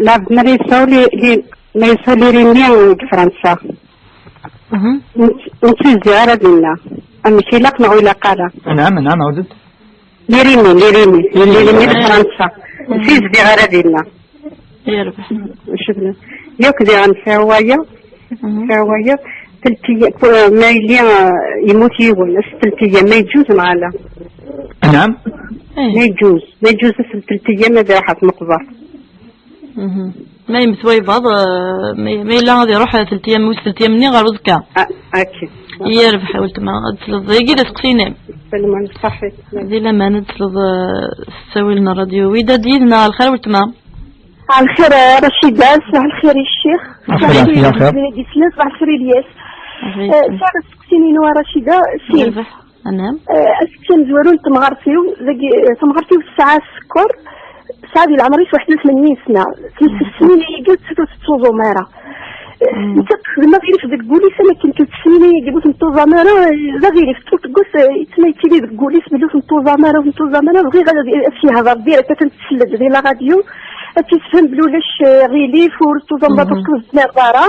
lɛebd ma la yesɛu li-, li-, ma la yesɛu lirini deg Fransa. Mhm. Ur tt-, ur tt-izdiɣ ara dinna. Amek ilaq neɣ ur ilaq ara? Anɛam, anɛam, ɛawed-d. Lirini, lirini. Lirini. Lirini deg Fransa. Mhm. Ur tt-izdiɣ ara dinna. Yerbeḥ. Cukran. Yakk diɣen sɛiɣ wayeḍ. Mhm. Sɛiɣ wayeḍ. Teltiya, ma yili, ah, yemmut yiwen, ass teltiya, ma yeǧǧuz neɣ ala? Anɛam? Eh. Ma yeǧǧuz, ma yeǧǧuz ass teltiya, ma d iruḥ ɣer tmeqbert. Mhm. Ma yemmet waybaḍ, eh, ma ma yella ad iruḥ teltiyam wis teltiyam-nni ɣer uẓekka. Ah, akken. Yerbeḥ a weltma, ad tesleḍ. Dagi d aseqsi-inem. Salman, ṣaḥit. Di laman ad tesleḍ, eh, s ttawil n ṛṛadyu. Wida d yid-neɣ, lxir weltma. Lxir, eh, Racida, ṣbaḥ lxir i ccix. Lxir, ṣbaḥ lxir, lxir. Di snin, ṣbaḥ lxir Ilyas. Lxir. Eh, sɛiɣ aseqsi-inu a Racida, sin. Yerbeḥ. Anam. Eh, aseqsi amezwaru n temɣart-iw, dagi, eh, temɣart-iw tesɛa sskeṛ, tesɛa di leɛmer-is waḥed u tmanyin sna. Seg snin-agi ur tettuẓum ara. Eh, nettat texdem aɣilif deg wul-is, am akken kan snin-agi ur tmettuẓam ara, eh, d aɣilif, ṭṭul deg wass, eh, yettma yettili deg wul-is belli ur tmettuẓam ara, ur tmettuẓam ara, bɣiɣ ad, ad s-yehder direct, ad tent-tselled di la radio, ad tt-yessefhem belli ulac, eh, aɣilif, ur tettuẓam ara, ur tettmeẓẓireḍ ara.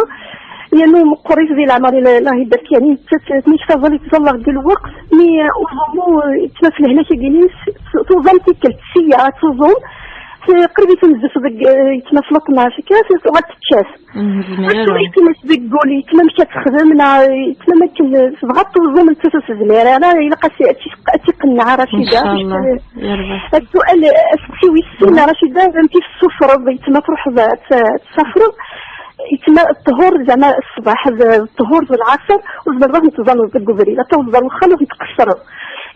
Yernu meqqer-it di leɛmer, Allah ibarek, yani, nettat tnekfa ẓal yettẓalla deg lweqt, mi, eh, uẓumu, eh, yettma f lehlak-agi-ines, tuẓam tikkelt, sya ad tuẓum, eh, qrib i tnezzef deg, eh, yettma f leṭnac, akka, tuɣal tečča-t. Ur tezmir ara. Yettma deg wul, yettma amek ad texdem, neɣ yettma akken, eh, tebɣa ad tuẓum, nettat ur tezmir ara, ilaq ad tt-, ad tt-, ad tt-iqenneɛ Racida. Inchallah, yerbeḥ. Assual, eh, aseqsi wis sin, Racida, amek i tessufreḍ, yettma truḥeḍ ad t-, ad tessafreḍ, yettma ṭṭhur, zeɛma ṣṣbeḥ, d ṭṭhur d lɛaṣer, ur tzemreḍ ad ten-tẓalleḍ deg ubrid. Ad tawḍeḍ ar wexxam, ad ten-tqeṣṣreḍ.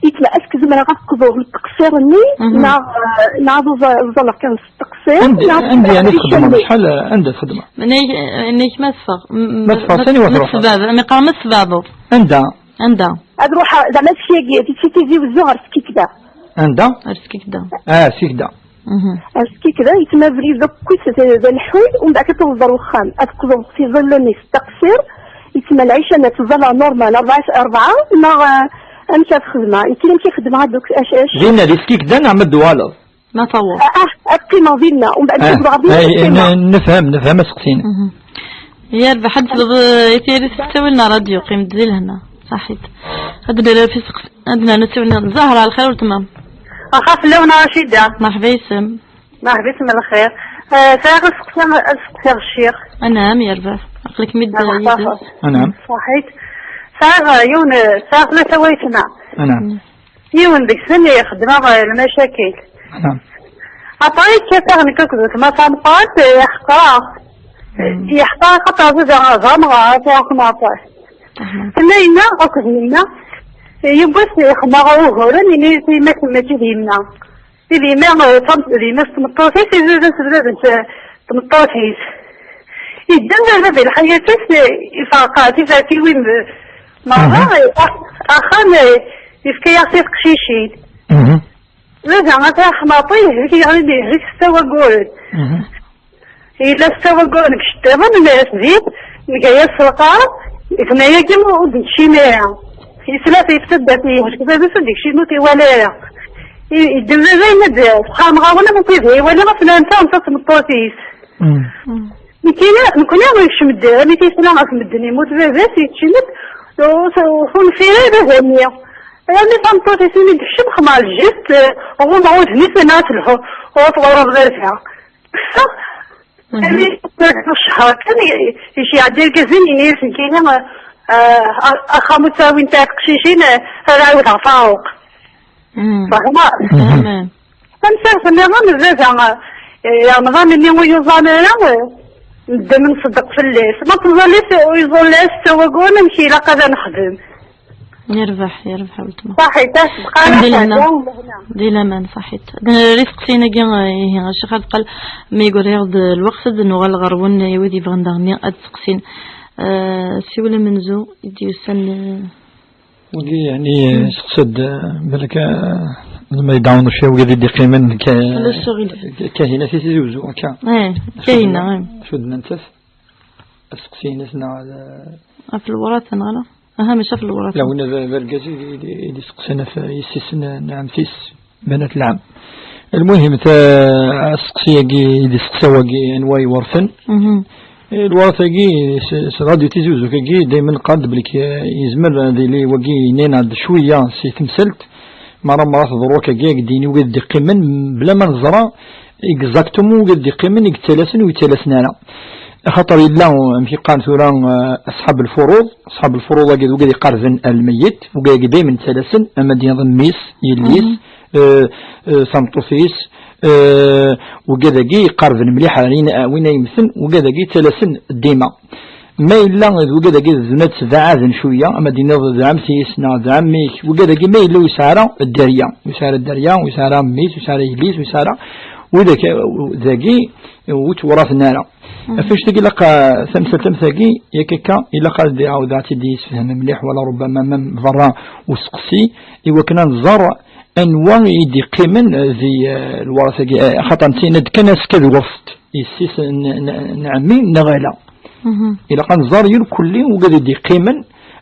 Yettma, est-ce que zemreɣ ad qḍuɣ lqeṣṣir-nni, neɣ, eh, neɣ ad uẓa-, uẓaleɣ kan s teqṣir, anda, neɣ anda yeɛni ad txedmeḍ? Cḥal, anda txedmeḍ? Nnek, nnek ma teffeɣ. M-, ma teffeɣ, ma, sani ma teffeɣ? Anda? Anda? Ad ruḥeɣ, zeɛma seg-agi, di Tizi Wezzu ɣer Skikda. Anda? Ɣer Skikda. Ah, Skikda. Mhm. Askik da, yettma abrid akk-is d, d lḥul, u mbeɛd ad tawḍeḍ ar wexxam, ad teqḍuḍ tiẓilin-is taqsir, yettma lɛica-nni ad teẓẓalleḍ normal, rebɛa, rebɛa, neɣ, eh, amek ad xedmeɣ? Nekkini amek i xedmeɣ ad duk-, ac-, ac-, Dinna di Skikda neɣ ma d-tuɣaleḍ? Ma taweḍ. Ah, ah, ad qqimeɣ dinna, u mbeɛd ad dawḍeɣ dinna, ad qqimeɣ. Nefhem, nefhem aseqsi-nni. Mhm. Yerbeḥ ad d-tesleḍ, eh, i tayri s ttawil n ṛṛadyu, qqim-d di lehna. Ṣaḥit. Ad d-nerr fi seqs-, ad d-nerr ttawil n Zahra, lxir weltma. Axaf fell-awen a Racida. Merḥba yis-m. Merḥba yis-m lxir. Eh, sɛiɣ aseqsi, ad seqsiɣ ccix. Anɛam, yerbeḥ. Aql-ikem-id yid-s. Anɛam. Ṣaḥit. Sɛiɣ, eh, yiwen, eh, sɛiɣ tlata waytma. Anɛam. Mm. Yiwen deg-sen ixeddem-aɣ lmacakil. Naam. Après, kkateɣ nekk akked weltma tameqqrant, eh, yeḥqer-aɣ. Mm. Yeḥqer-aɣ xaṭer d, d amɣar, ad iɛqem aṭas. Aha. Tenna yenna akked yenna, yiwwas ixemmeɣ uguren, yenna-yas yemma-tsen mačči d yemma. I d yemma, eh, tam-, d yemma-s tmeṭṭut-is, i baba-s d baba-s, eh, tmeṭṭut-is. Yeddem baba di lḥayat-is, eh, iferq tiferkiwin, eh, merra, mhm, eh, ax-, axxam, eh, yefka-yaɣ-t i teqcicin. Mhm. Baba ata xmaṭi, yehlek, yehlek s tawaguren. Mhm. Yella s tawaguren deg iceṭṭiḍen, nna-yas din, nga-yas s lqaṛ, gma-agi ur d-nekcim ara. Yesla ɣef taddart, yehlek baba-s, ur d-yekcim, ur t-iwala ara. I-, yeddem baba, yenna-d, "Sxermeɣ-awen am ukid iwala ɣef nanta, netta d tmeṭṭut-is." Mm. Nekkini, nekkni ur yekcim-d, mi t-yesla ɣef medden yemmut baba-s, yekcim-d, ur t-, ur t-nfir ara baba-nni. Armi tameṭṭut-is mi d-tekcem, xemmeɣ lǧift, ɣummeɣ udem-is, nniɣ ad telhu, ur tɣurreḍ baba. Kkseɣ, mhm, armi ccher kan, i-, i-, yecɛed irgazen, yenna-yas nekkini, ah, ah, axxam ur ttawint ara teqcicin, ah, ad ɛiwdeɣ Faruq. Mm. Fehmeɣ. Mhm. Amen. Tamsalt nniḍen, baba, eh, Remḍan-nni ur yuẓam ara, eh, medden nṣeddeq fell-as. Ma tẓallit ur iẓul ara s tawagun, amek ilaq ad nexdem? Yerbeḥ, yerbeḥ a weltma. Ṣaḥit, a, tebqa. Alḥemdulillah. Lehna. Di laman, ṣaḥit. Ad nerr iseqsiyen-agi, eh, ihi, a Ccix Abqal, mi yegri-aɣ-d lweqt, ad nuɣal ɣer-wen, eh, wid yebɣan daɣen ad seqsin. Eh, siwel amenzu i d-yusan, eh, Wagi, yeɛni, mhm, seqsa-d, eh, balak, eh, ma yedɛa uccaw wagi di d-iqqimen, ka-, Ulac aɣilif. Kahina si Tizi Wezzu, akka. Eh, Kahina, eh. Acu d-nnant-as? Aseqsi-ines neɣ d, Ɣef lewrata, neɣ ala? Aha, mačči ɣef lewrata. La, winna d, d argaz i, i, i d-iseqsan ɣef yessi-s n, n ɛemti-s. Banat lɛam. Lmuhim, ta-, aseqsi-agi, i d-iseqsa wagi, anwa iwerten? Mhm. Eh, lweṛt-agi, s, s Radio Tizi Wezzu-agi, daymen qqar-d belli k-, yezmer ad yili wagi yenna-aɣ-d cwiya si temsalt, mara mara teḍru akkagi, ad d-yini wigad d-iqqimen, bla ma neẓra exactement wigad d-iqqimen, i yettalasen, ur yettalasen ara. Axaṭer yella, amek i qqaren tura, eh, asḥab lfuruḍ, asḥab lfuruḍ-agi d wigad iqerben ar lmeyyet, wigad-agi daymen ttalasen, ama d-yaḍ mmi-s, yelli-s, mhm, eh, eh, tameṭṭut-is, eh, wigad-agi iqerben mliḥ ar yin-, win ay yemmten, wigad-agi ttalasen dima. Ma yella d wigad-agi d zunat tbaɛaden cwiya, ama d-iniḍ d ɛemti-s neɣ d ɛemmi-k, wigad-agi ma yella ur yesɛi ara dderya, ur yesɛi ara dderya, ur yesɛi ara mmi-s, ur yesɛi ara yelli-s, ur yesɛi ara widak, eh, dagi, ur ttwuraten ara. Ɣef annect-agi ilaq, eh, tamsalt am tagi, yak akka, ilaq ad iɛawed ad tt-id-yessefhem mliḥ, wala rubbama ma berra useqsi, i wakken ad nẓer anwa i d-iqqimen, eh, di, eh, lweṛt-agi, eh, axaṭer nettinna-d kan azekka d weṛt-t yessi-s n, n, n ɛemmi neɣ ala. Ilaq ad nẓer irkelli wigad i d-iqqimen,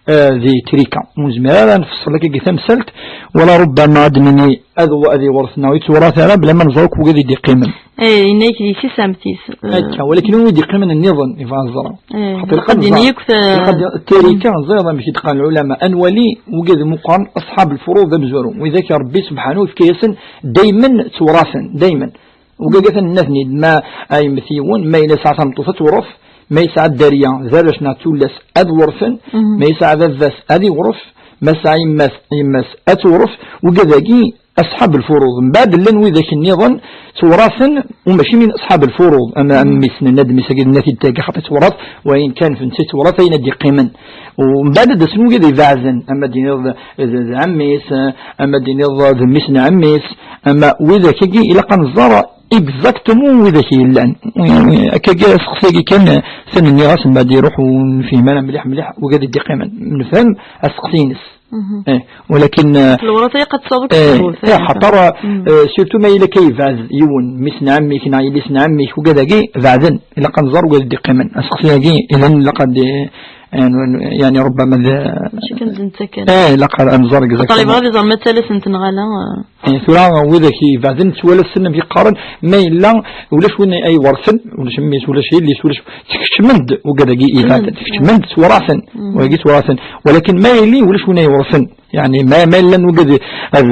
eh, di trika. Ur nezmir ara ad nfeṣṣel akka deg tamsalt, wala rubbama ad d-nini ad, ad iwṛet neɣ ur yettwṛat ara, bla ma nẓer akk wigad i d-iqqimen. Eh, yenna-yak di tisamt-is. Eh, akka, walakin wid d-iqqimen nniḍen, yebɣa ad ẓreɣ. Eh, xaṭer ilaq ad nẓer. Ilaq ad, tirika, ẓriɣ amek i d-qqaren lɛulama, ad nwali wigad meqqren, aṣḥab lfuruḍ d amezwaru. Widak Rebbi subḥanahu yefka-yasen daymen ttwṛaten, daymen. Wigad atan nnaten-id, ma ay yemmet yiwen, ma yella yesɛa tameṭṭut ad tewṛet, ma yesɛa dderya d arrac neɣ d tullas ad wṛeten, ma yesɛa baba-s ad iwṛet, ma yesɛa yemma-s, yemma-s ad tewṛet, wigad-agi aṣḥab lfuruḍ. Mbeɛd llan widak nniḍen ttewṛaten, u mačči min aṣḥab lfuruḍ, am, am mmi-s, nenna-d mmi-s-agi, nenna-t-id tagi xaṭi ttewṛat, wayen kan f netta ttewṛat ayen ad d-iqqimen. U mbeɛd ad d-asen wigad ibeɛden, ama d-iniḍ d, d, d ɛemmi-s, ama d-iniḍ d mmi-s n ɛemmi-s, ama widak-agi ilaq ad nẓer exactement widak yellan. Akka-agi aseqsi-agi kan, eh, tan nniɣ-as mbeɛd iruḥ ur nefhim ara mliḥ mliḥ wigad i d-iqqimen. Nefhem aseqsi-ines. Eh, walakin, eh, lewṛat-agi qed tsaweḍ eh, eh, xaṭer, eh, surtout ma yella akka yebɛed yiwen, mmi-s n ɛemmi-k neɣ yelli-s n ɛemmi-k, wigad-agi beɛden, ilaq ad nẓer wigad i d-iqqimen. Aseqsi-agi, idan ilaq ad, eh, yani, rubbama d, eh, ilaq ad nẓer exactement. Ṭalib ɣad iẓer ma ttalasent neɣ ala, eh. Eh, tura widak ibeɛden ttwalasen amek i qqaren, ma yella ulac win ay iwṛten, ulac mmi-s, ulac yelli-s, ulac, tkeččmen-d wigad-agi ibeɛden, tkeččmen-d ttewṛaten, wigi ttewṛaten. Walakin ma yelli ulac win ay iwṛten. Yani, ma, ma llan wigad, ad,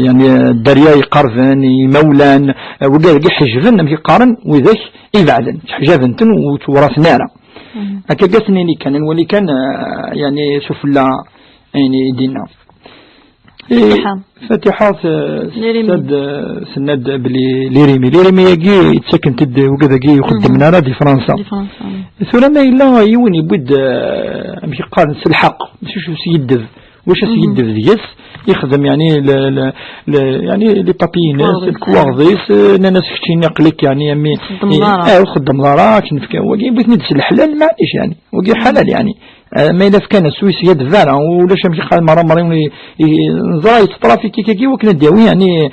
yani, dderya iqerben, imawlan, wigad-agi ḥejben, amek i qqaren, widak ibeɛden, ttḥejaben-ten ur ttewṛaten ara. Akka gasen ini kan, nwali kan, eh, yani, sufella, yani, dinna. Fatiḥa. Eh, Fatiḥa, eh, Lirimi. Tenna-d, eh, tenna-d belli Lirimi. Lirimi-agi yettakent-d wigad-agi ur xeddmen ara di Fransa. Di Fransa, mm. Tura ma yella yiwen yewwi-d, eh, amek i qqaren, s lḥeqq, mačči s yeddeb. Wacu as-yeddeb deg-s, yexdem, yani, le, le, le, yani, les papiers-ines, lekwaɣeḍ-is, lekwaɣeḍ-is, eh, nnan-as keččini aql-ik, yani, a mmi, txeddmeḍ ara. Eh, ur txeddmeḍ ara, akken fkan wagi, yewwi-ten-id s leḥlal, maɛlic, yani. Wagi ḥalal, yani. Eh, ma yella fkan-as, ur yesgaddeb ara, ulac amek iqqar, mara, mara, i, i, neẓra yettṭrafiki kagi, wakken ad d-yawi, yani,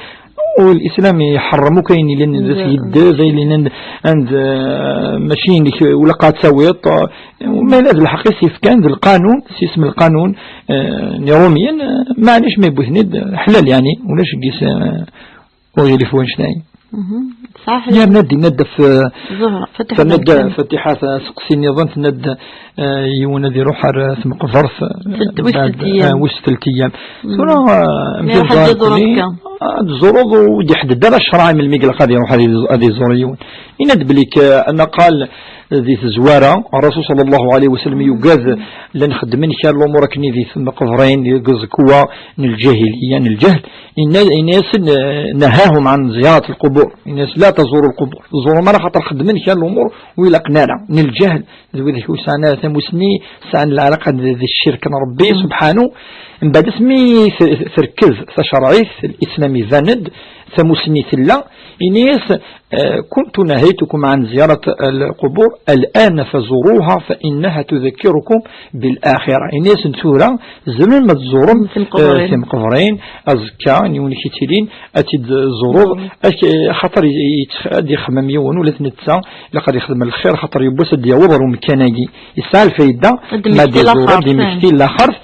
u Lislam iḥerrem akk ayen yellan d as-yeddeb, ayen yellan and, eh, mačči inek, ula qad tawiḍ, eh, ma yella d lḥeqq i s-yefkan, d lqanun, s yisem lqanun, eh, n Iṛumyen, eh, maɛlic ma yewwi-ten-id, eh, ḥlal, yani, ulac deg-s, eh, ur yelli f wanect-ayi. Mhm. Saḥ. Yerna dinna-d ɣef, eh, Zuhra, Fatiḥa tenna-d Fatiḥa aseqsi nniḍen, tenna-d, eh, yiwen ad iruḥ ar, eh, tmeqbert, eh, wis telt ayyam. Tura, eh, amek iruḥ ad iẓur akka, ad tẓureḍ ur d-iḥedded ara ccṛeɛ melmi i ilaq ad iruḥ ad iz-, ad iẓur yiwen. Yenna-d belli k-, anaqal di tezwara, Rasul sallallahu alayhi wa sallam yugad llan xeddmen kra n lumuṛ akken di tmeqbrin, deg uẓekwa n lǧahiliya, n lǧehl. Yenna-, yenna-yasen, eh, نهاهم عن زيارة القبور. Yenna-yasen لا تزوروا القبور. Ẓurem ara xaṭer xeddmen kra n lumuṛ ur ilaqen ara. N lǧehl, d wid ur sɛan ara tamusni, sɛan lɛalaqa d, d ccirk n Ṛebbi subḥanu. Mbeɛd asmi t-, terkez tacerɛit, lislam iban-d, tamusni tella, yenna-yas, eh, كنت نهيتكم عن زيارة القبور، الآن فزوروها فإنها تذكركم بالآخرة. Ini-asen tura, tzemrem ad tẓurem, eh, timeqbrin, azekka, n yiwen i k-ittilin, ad tt-id-tẓureḍ, ak-, eh, xaṭer i, i, ad ixemmem yiwen, ula d netta, ilaq ad ixdem lxir, xaṭer yiwwas ad d-yaweḍ ar umkan-agi. Yesɛa lfayda, ma d-iẓur, ad d-immekti laxert.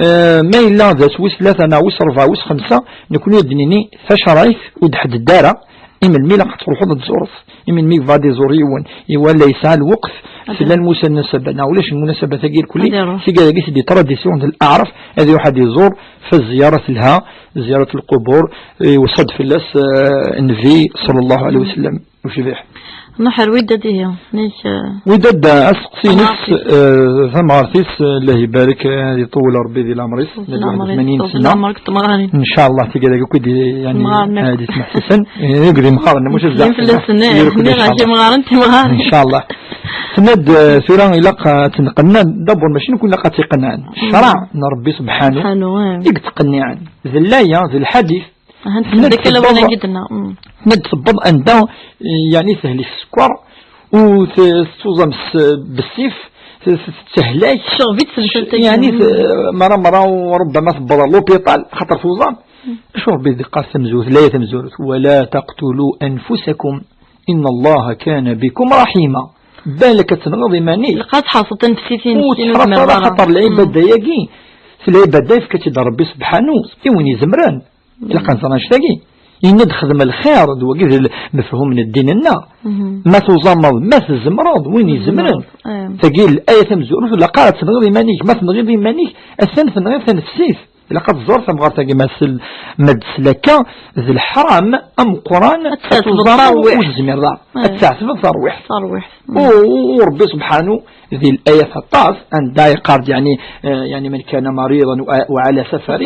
Eh, ma yella d ass wis tlata neɣ wis ṛebɛa, wis xemsa, nekni ad d-nini, tacerɛit ur d-ḥedded ara, i melmi ilaq ad truḥeḍ ad tẓureḍ? I melmi yebɣa ad iẓur yiwen, iwala yesɛa lweqt, tella lmusanasaba, neɣ ulac lmunasabat-agi irkelli, ad iruḥ. Tigad-agi, c'est des traditions de l'Aɛrab, ad iruḥ ad iẓur, fa zziyara telha, ziyarat lqubur, iweṣṣa-d fell-as, eh, Nnbi, ṣalla Llahu ɛalayhi wa sallam, ucbiḥ. Nruḥ ar Widad, ihi. Nek, eh, Widad, eh, aseqsi-ines, tamɣart-is. Eh, tamɣart-is, eh, Allah ibarek, eh, ad iṭewwel Ṛebbi di leɛmer-is. Di leɛmer-is, tmenin sena. Leɛmer deg temɣarin. Ncallah, tigad akk i d, yani, temɣaren akk. Ad ismeḥsisen. Eh, akked imɣaren, mačči zdaɣ. Fell-asen, eh, nniɣ-ak imɣaren, timɣarin. Ncallah. Tenna-d, eh, tura ilaq, eh, ad tenqenna, d'abord mačči nekk ilaq ad tt-iqennɛen. Ccṛeɛ n Ṛebbi subḥanu, subḥanu, eh, i yettqenniɛen. D laya, d lḥadit. Aha, tenna-d tebbeḍ, tenna-d tebbeḍ anda, eh, yani, tehli s sskeṛ, u t-, tettuẓam s, bessif, t-, t-, tettahlak. Tceɣb-itt temsalt-agi. Yani, t-, mara, mara, u ṛubbama tewweḍ ɣer l'hôpital, xaṭer tuẓam. Acu Ṛebbi d-iqqar tamezwarut, laya tamezwarut: "ولا تقتلوا أنفسكم إن الله كان بكم رحيما." Balak ad tenɣeḍ iman-ik. Ilaq ad tḥerṣeḍ tanefsit-inek, ur tettḥerṣiḍ ara, xaṭer lɛibada-agi, s lɛibada yefka-tt-id Ṛebbi subḥanu i win izemren. Ilaq ad nẓer annect-agi. Yenna-d: "Xdem lxir", d wagi d lmefhum n ddin-nneɣ. Ma tuẓameḍ, ma tzemreḍ, win izemren. Tagi, laya tamezwarut, ilaq ara ad tenɣiḍ iman-ik. Ma tenɣiḍ iman-ik, atan tenɣiḍ tanefsit. Ilaq ad tẓer tamɣart-agi, ma s-, ma d-tesla akka, d leḥram ameqqran ad tuẓameḍ ur tezmireḍ ara. Ad tɛetbeḍ tarwiḥt. U, u, u Ṛebbi subḥanu, di layat aṭas, anda yeqqar-d, yani, eh, yani: "من كان مريضا و-، وعلى سفر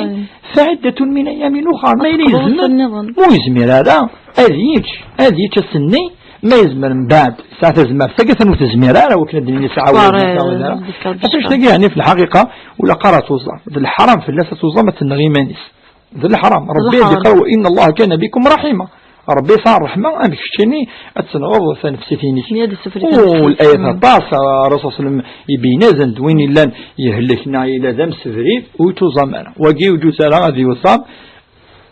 فعدة من أيام أخر." Ma yella yezmer, ma ur yezmir ara, ad yečč, ad yečč ass-nni, ma yezmer mbeɛd, yesɛa tazmert, tagi atan ur tezmir ara, wakken ad d-nini yesɛa wul, ur yesɛi ara. Ɣef tagi, yani, fi lḥaqiqa, ur ilaq ara ad tuẓam. D leḥram fell-as ad tuẓam, ad tenɣ iman-is. D leḥram. Ṛebbi ad d-iqqar: "وإن الله كان بكم رحيما." Ṛebbi yesɛa ṛṛeḥma, amek keččini ad tenɣeḍ tanefsit-inek? U layat aṭas, Ṛṛasul ṣalla Llahu ɛalayhi wa sallam ibeyyen-asen-d, win illan yehlek neɣ yella d amsebrid, ur yettuẓam ara. Wagi ur yeǧuz ara ad yuẓam,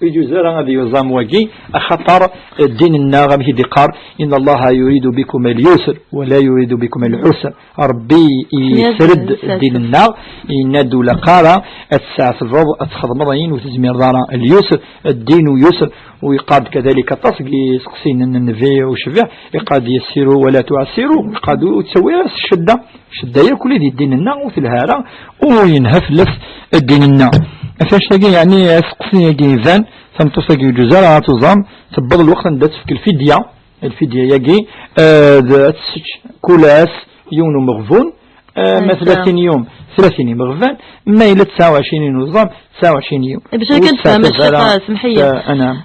ur yeǧuz ara ad yuẓam wagi, axaṭer ddin-nneɣ, amek i d-iqqar: "إن الله يريد بكم اليسر ولا يريد بكم العسر." Ṛebbi yesred ddin-nneɣ, yenna-d: "Ur ilaq ara ad tesɛetbeḍ, ad txedmeḍ ayen ur tezmireḍ ara." Lyusr, ddin-u yusr. U yeqqar-d kadalik aṭas deg yiseqsiyen n Nnbi ucbiḥ, yeqqar-d: "Yassiru wa la tuɛassiru", yeqqar-d: "Ur ttawi ara s ccedda." Ccedda yakk ula di ddin-nneɣ ur telha ara, ur yenha fell-as ddin-nneɣ. Ɣef wannect-agi, yeɛni, aseqsi-agi iban, tameṭṭut-agi ur yeǧuz ara ad tuẓam, tewweḍ lweqt anda ad tefk lfidya. Lfidya-agi, eh, d, ad tessečč kul ass yiwen umeɣbun, eh, ma tlatin yum, tlatin imeɣban, ma yella tesɛa u ɛecrin i nuẓam, tesɛa u ɛecrin yum. Bac akken ad nefhem, a Ccix, ara, semḥ-iyi.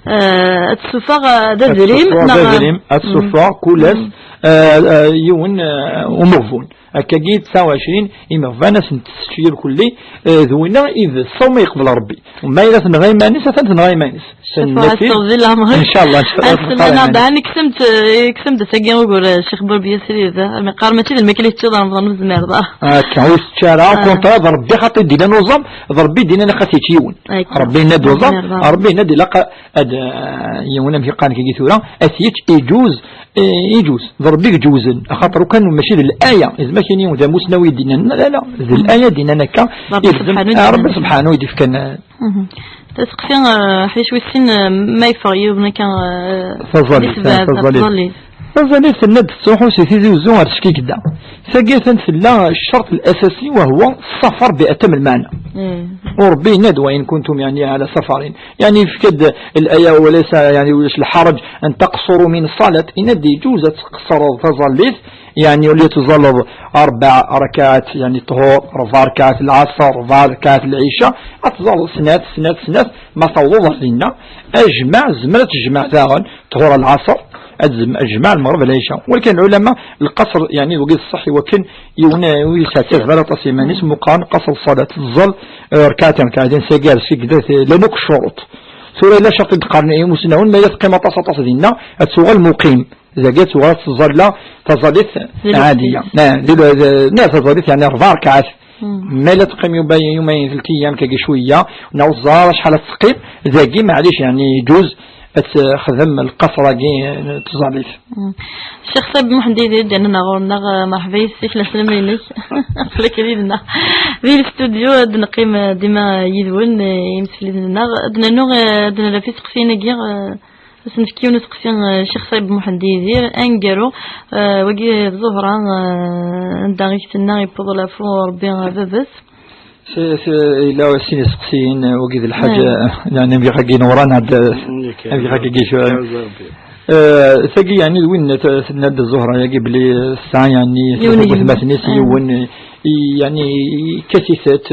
Eh, ad tessufeɣ, eh, d adrim, ad tessufeɣ kul ass, eh, eh, yiwen, eh, umeɣbun. Akkagi tesɛa u ɛecrin imeɣban, ad sen-tessečč irkelli, eh, d winna i d ṣṣawm i yeqbel Ṛebbi. Ma yella tenɣa iman-is, atan tenɣa iman-is. Ncallah, ncallah. Ass-nnaneɣ da, neksem-d, neksem-d ass-agi ugur, eh, Ccix Burbiya Srid, eh, mi qqar mačči d lmakla i teččiḍ Remḍan ur tezmireḍ ara. Akka, ur tečči ara, au contraire, d Ṛebbi xaṭi d-yennan uẓam, d Ṛebbi d-yennan ilaq ad t-yečč yiwen. Akka. Ṛebbi yenna-d uẓam, Ṛebbi yenna-d ilaq ad, eh, yiwen amek i qqaren kagi tura, ad t-yečč, iǧuz, eh, iǧuz, d Ṛebbi i iǧuzen, axaṭer ukan mačči d laya, izmer kini d amusnawi i d-yennan, la, la, d laya i d-yennan akka, Ṛebbi subḥanu i d-yefkan, eh, Taseqsi, eh, ḥric wis sin, eh, ma yeffeɣ yiwen akka, eh, taẓallit, di tebɛed, taẓallit. Taẓallit tenna-d tettruḥu si Tizi Uzzu ar Skikda. Tagi atan tella ccerṭ l-asasi, wa huwa ssafar bi atam lmeɛna. U Ṛebbi yenna-d: "Wa in kuntum, yeɛni, ɛala safarin." Yeɛni yefka-d laya: "Wa laysa, yeɛni, ulac lḥaṛaǧ an taqṣuru min ṣṣalat." Yenna-d yeǧuz ad tqeṣṣreḍ taẓallit, يعني، وليت تظل أربع ركعات، يعني، طهور، أربع ركعات العصر، أربع ركعات العشاء، تظل سنات، سنات، سنات، ما توضل لنا. أجمع، زمرة تجمع ثاغن، طهور العصر، أجمع المغرب، العشاء. ولكن العلماء القصر، يعني، وقت الصحي وكن يونا ويسا تزمرة تصيمان اسمه قان قصر الصلاة، تظل، آه، ركعتين، ركعتين، سيقال، سيقدر، لنوك الشروط. ثورة لا شرط تقارن أي مسنون، ما يتقيم تصاتص دينا، أتسوغ المقيم. Dagi ad tuɣal teẓẓalla taẓallit ɛadiya. Na, di, na, taẓallit, yeɛni, ṛebɛa ṛekɛat. Ma yella teqqim yuba, yumayen, telt ayyam, kagi cwiya, neɣ ur teẓra ara acḥal ad teqqim, dagi, maɛlic, yeɛni, yeǧuz ad texdem lqaṣr-agi n tẓallit. Ccix Ṣayeb Muḥend Yidir, ǧǧan-aneɣ ɣur-neɣ, eh, merḥba yes-k, laslama-inek. Aql-ak yid-neɣ di lstudyu, ad neqqim, eh, dima yid-wen, eh, imsefliden-nneɣ. Ad nernu, eh, ad nerr ɣef iseqsiyen-agi, eh, Ad s-nefk yiwen useqsi, eh, Ccix Ṣayeb Muḥend Yidir, aneggaru, eh, wagi d Ẓuhra, eh, anda i k-tenna yewweḍ lafu Ṛebbi, eh, baba-s. S-, s-, yella sin iseqsiyen, eh, wagi d lḥaǧa, eh, yeɛni, am bɣiɣ agi newran, ad, am bɣiɣ agi tura. Eh, tagi, yeɛni, d win t-, tenna-d Ẓuhra-yagi belli tesɛa, yeɛni, yiwen n gma-tnes, yiwen, i, yeɛni, ikkat-itent,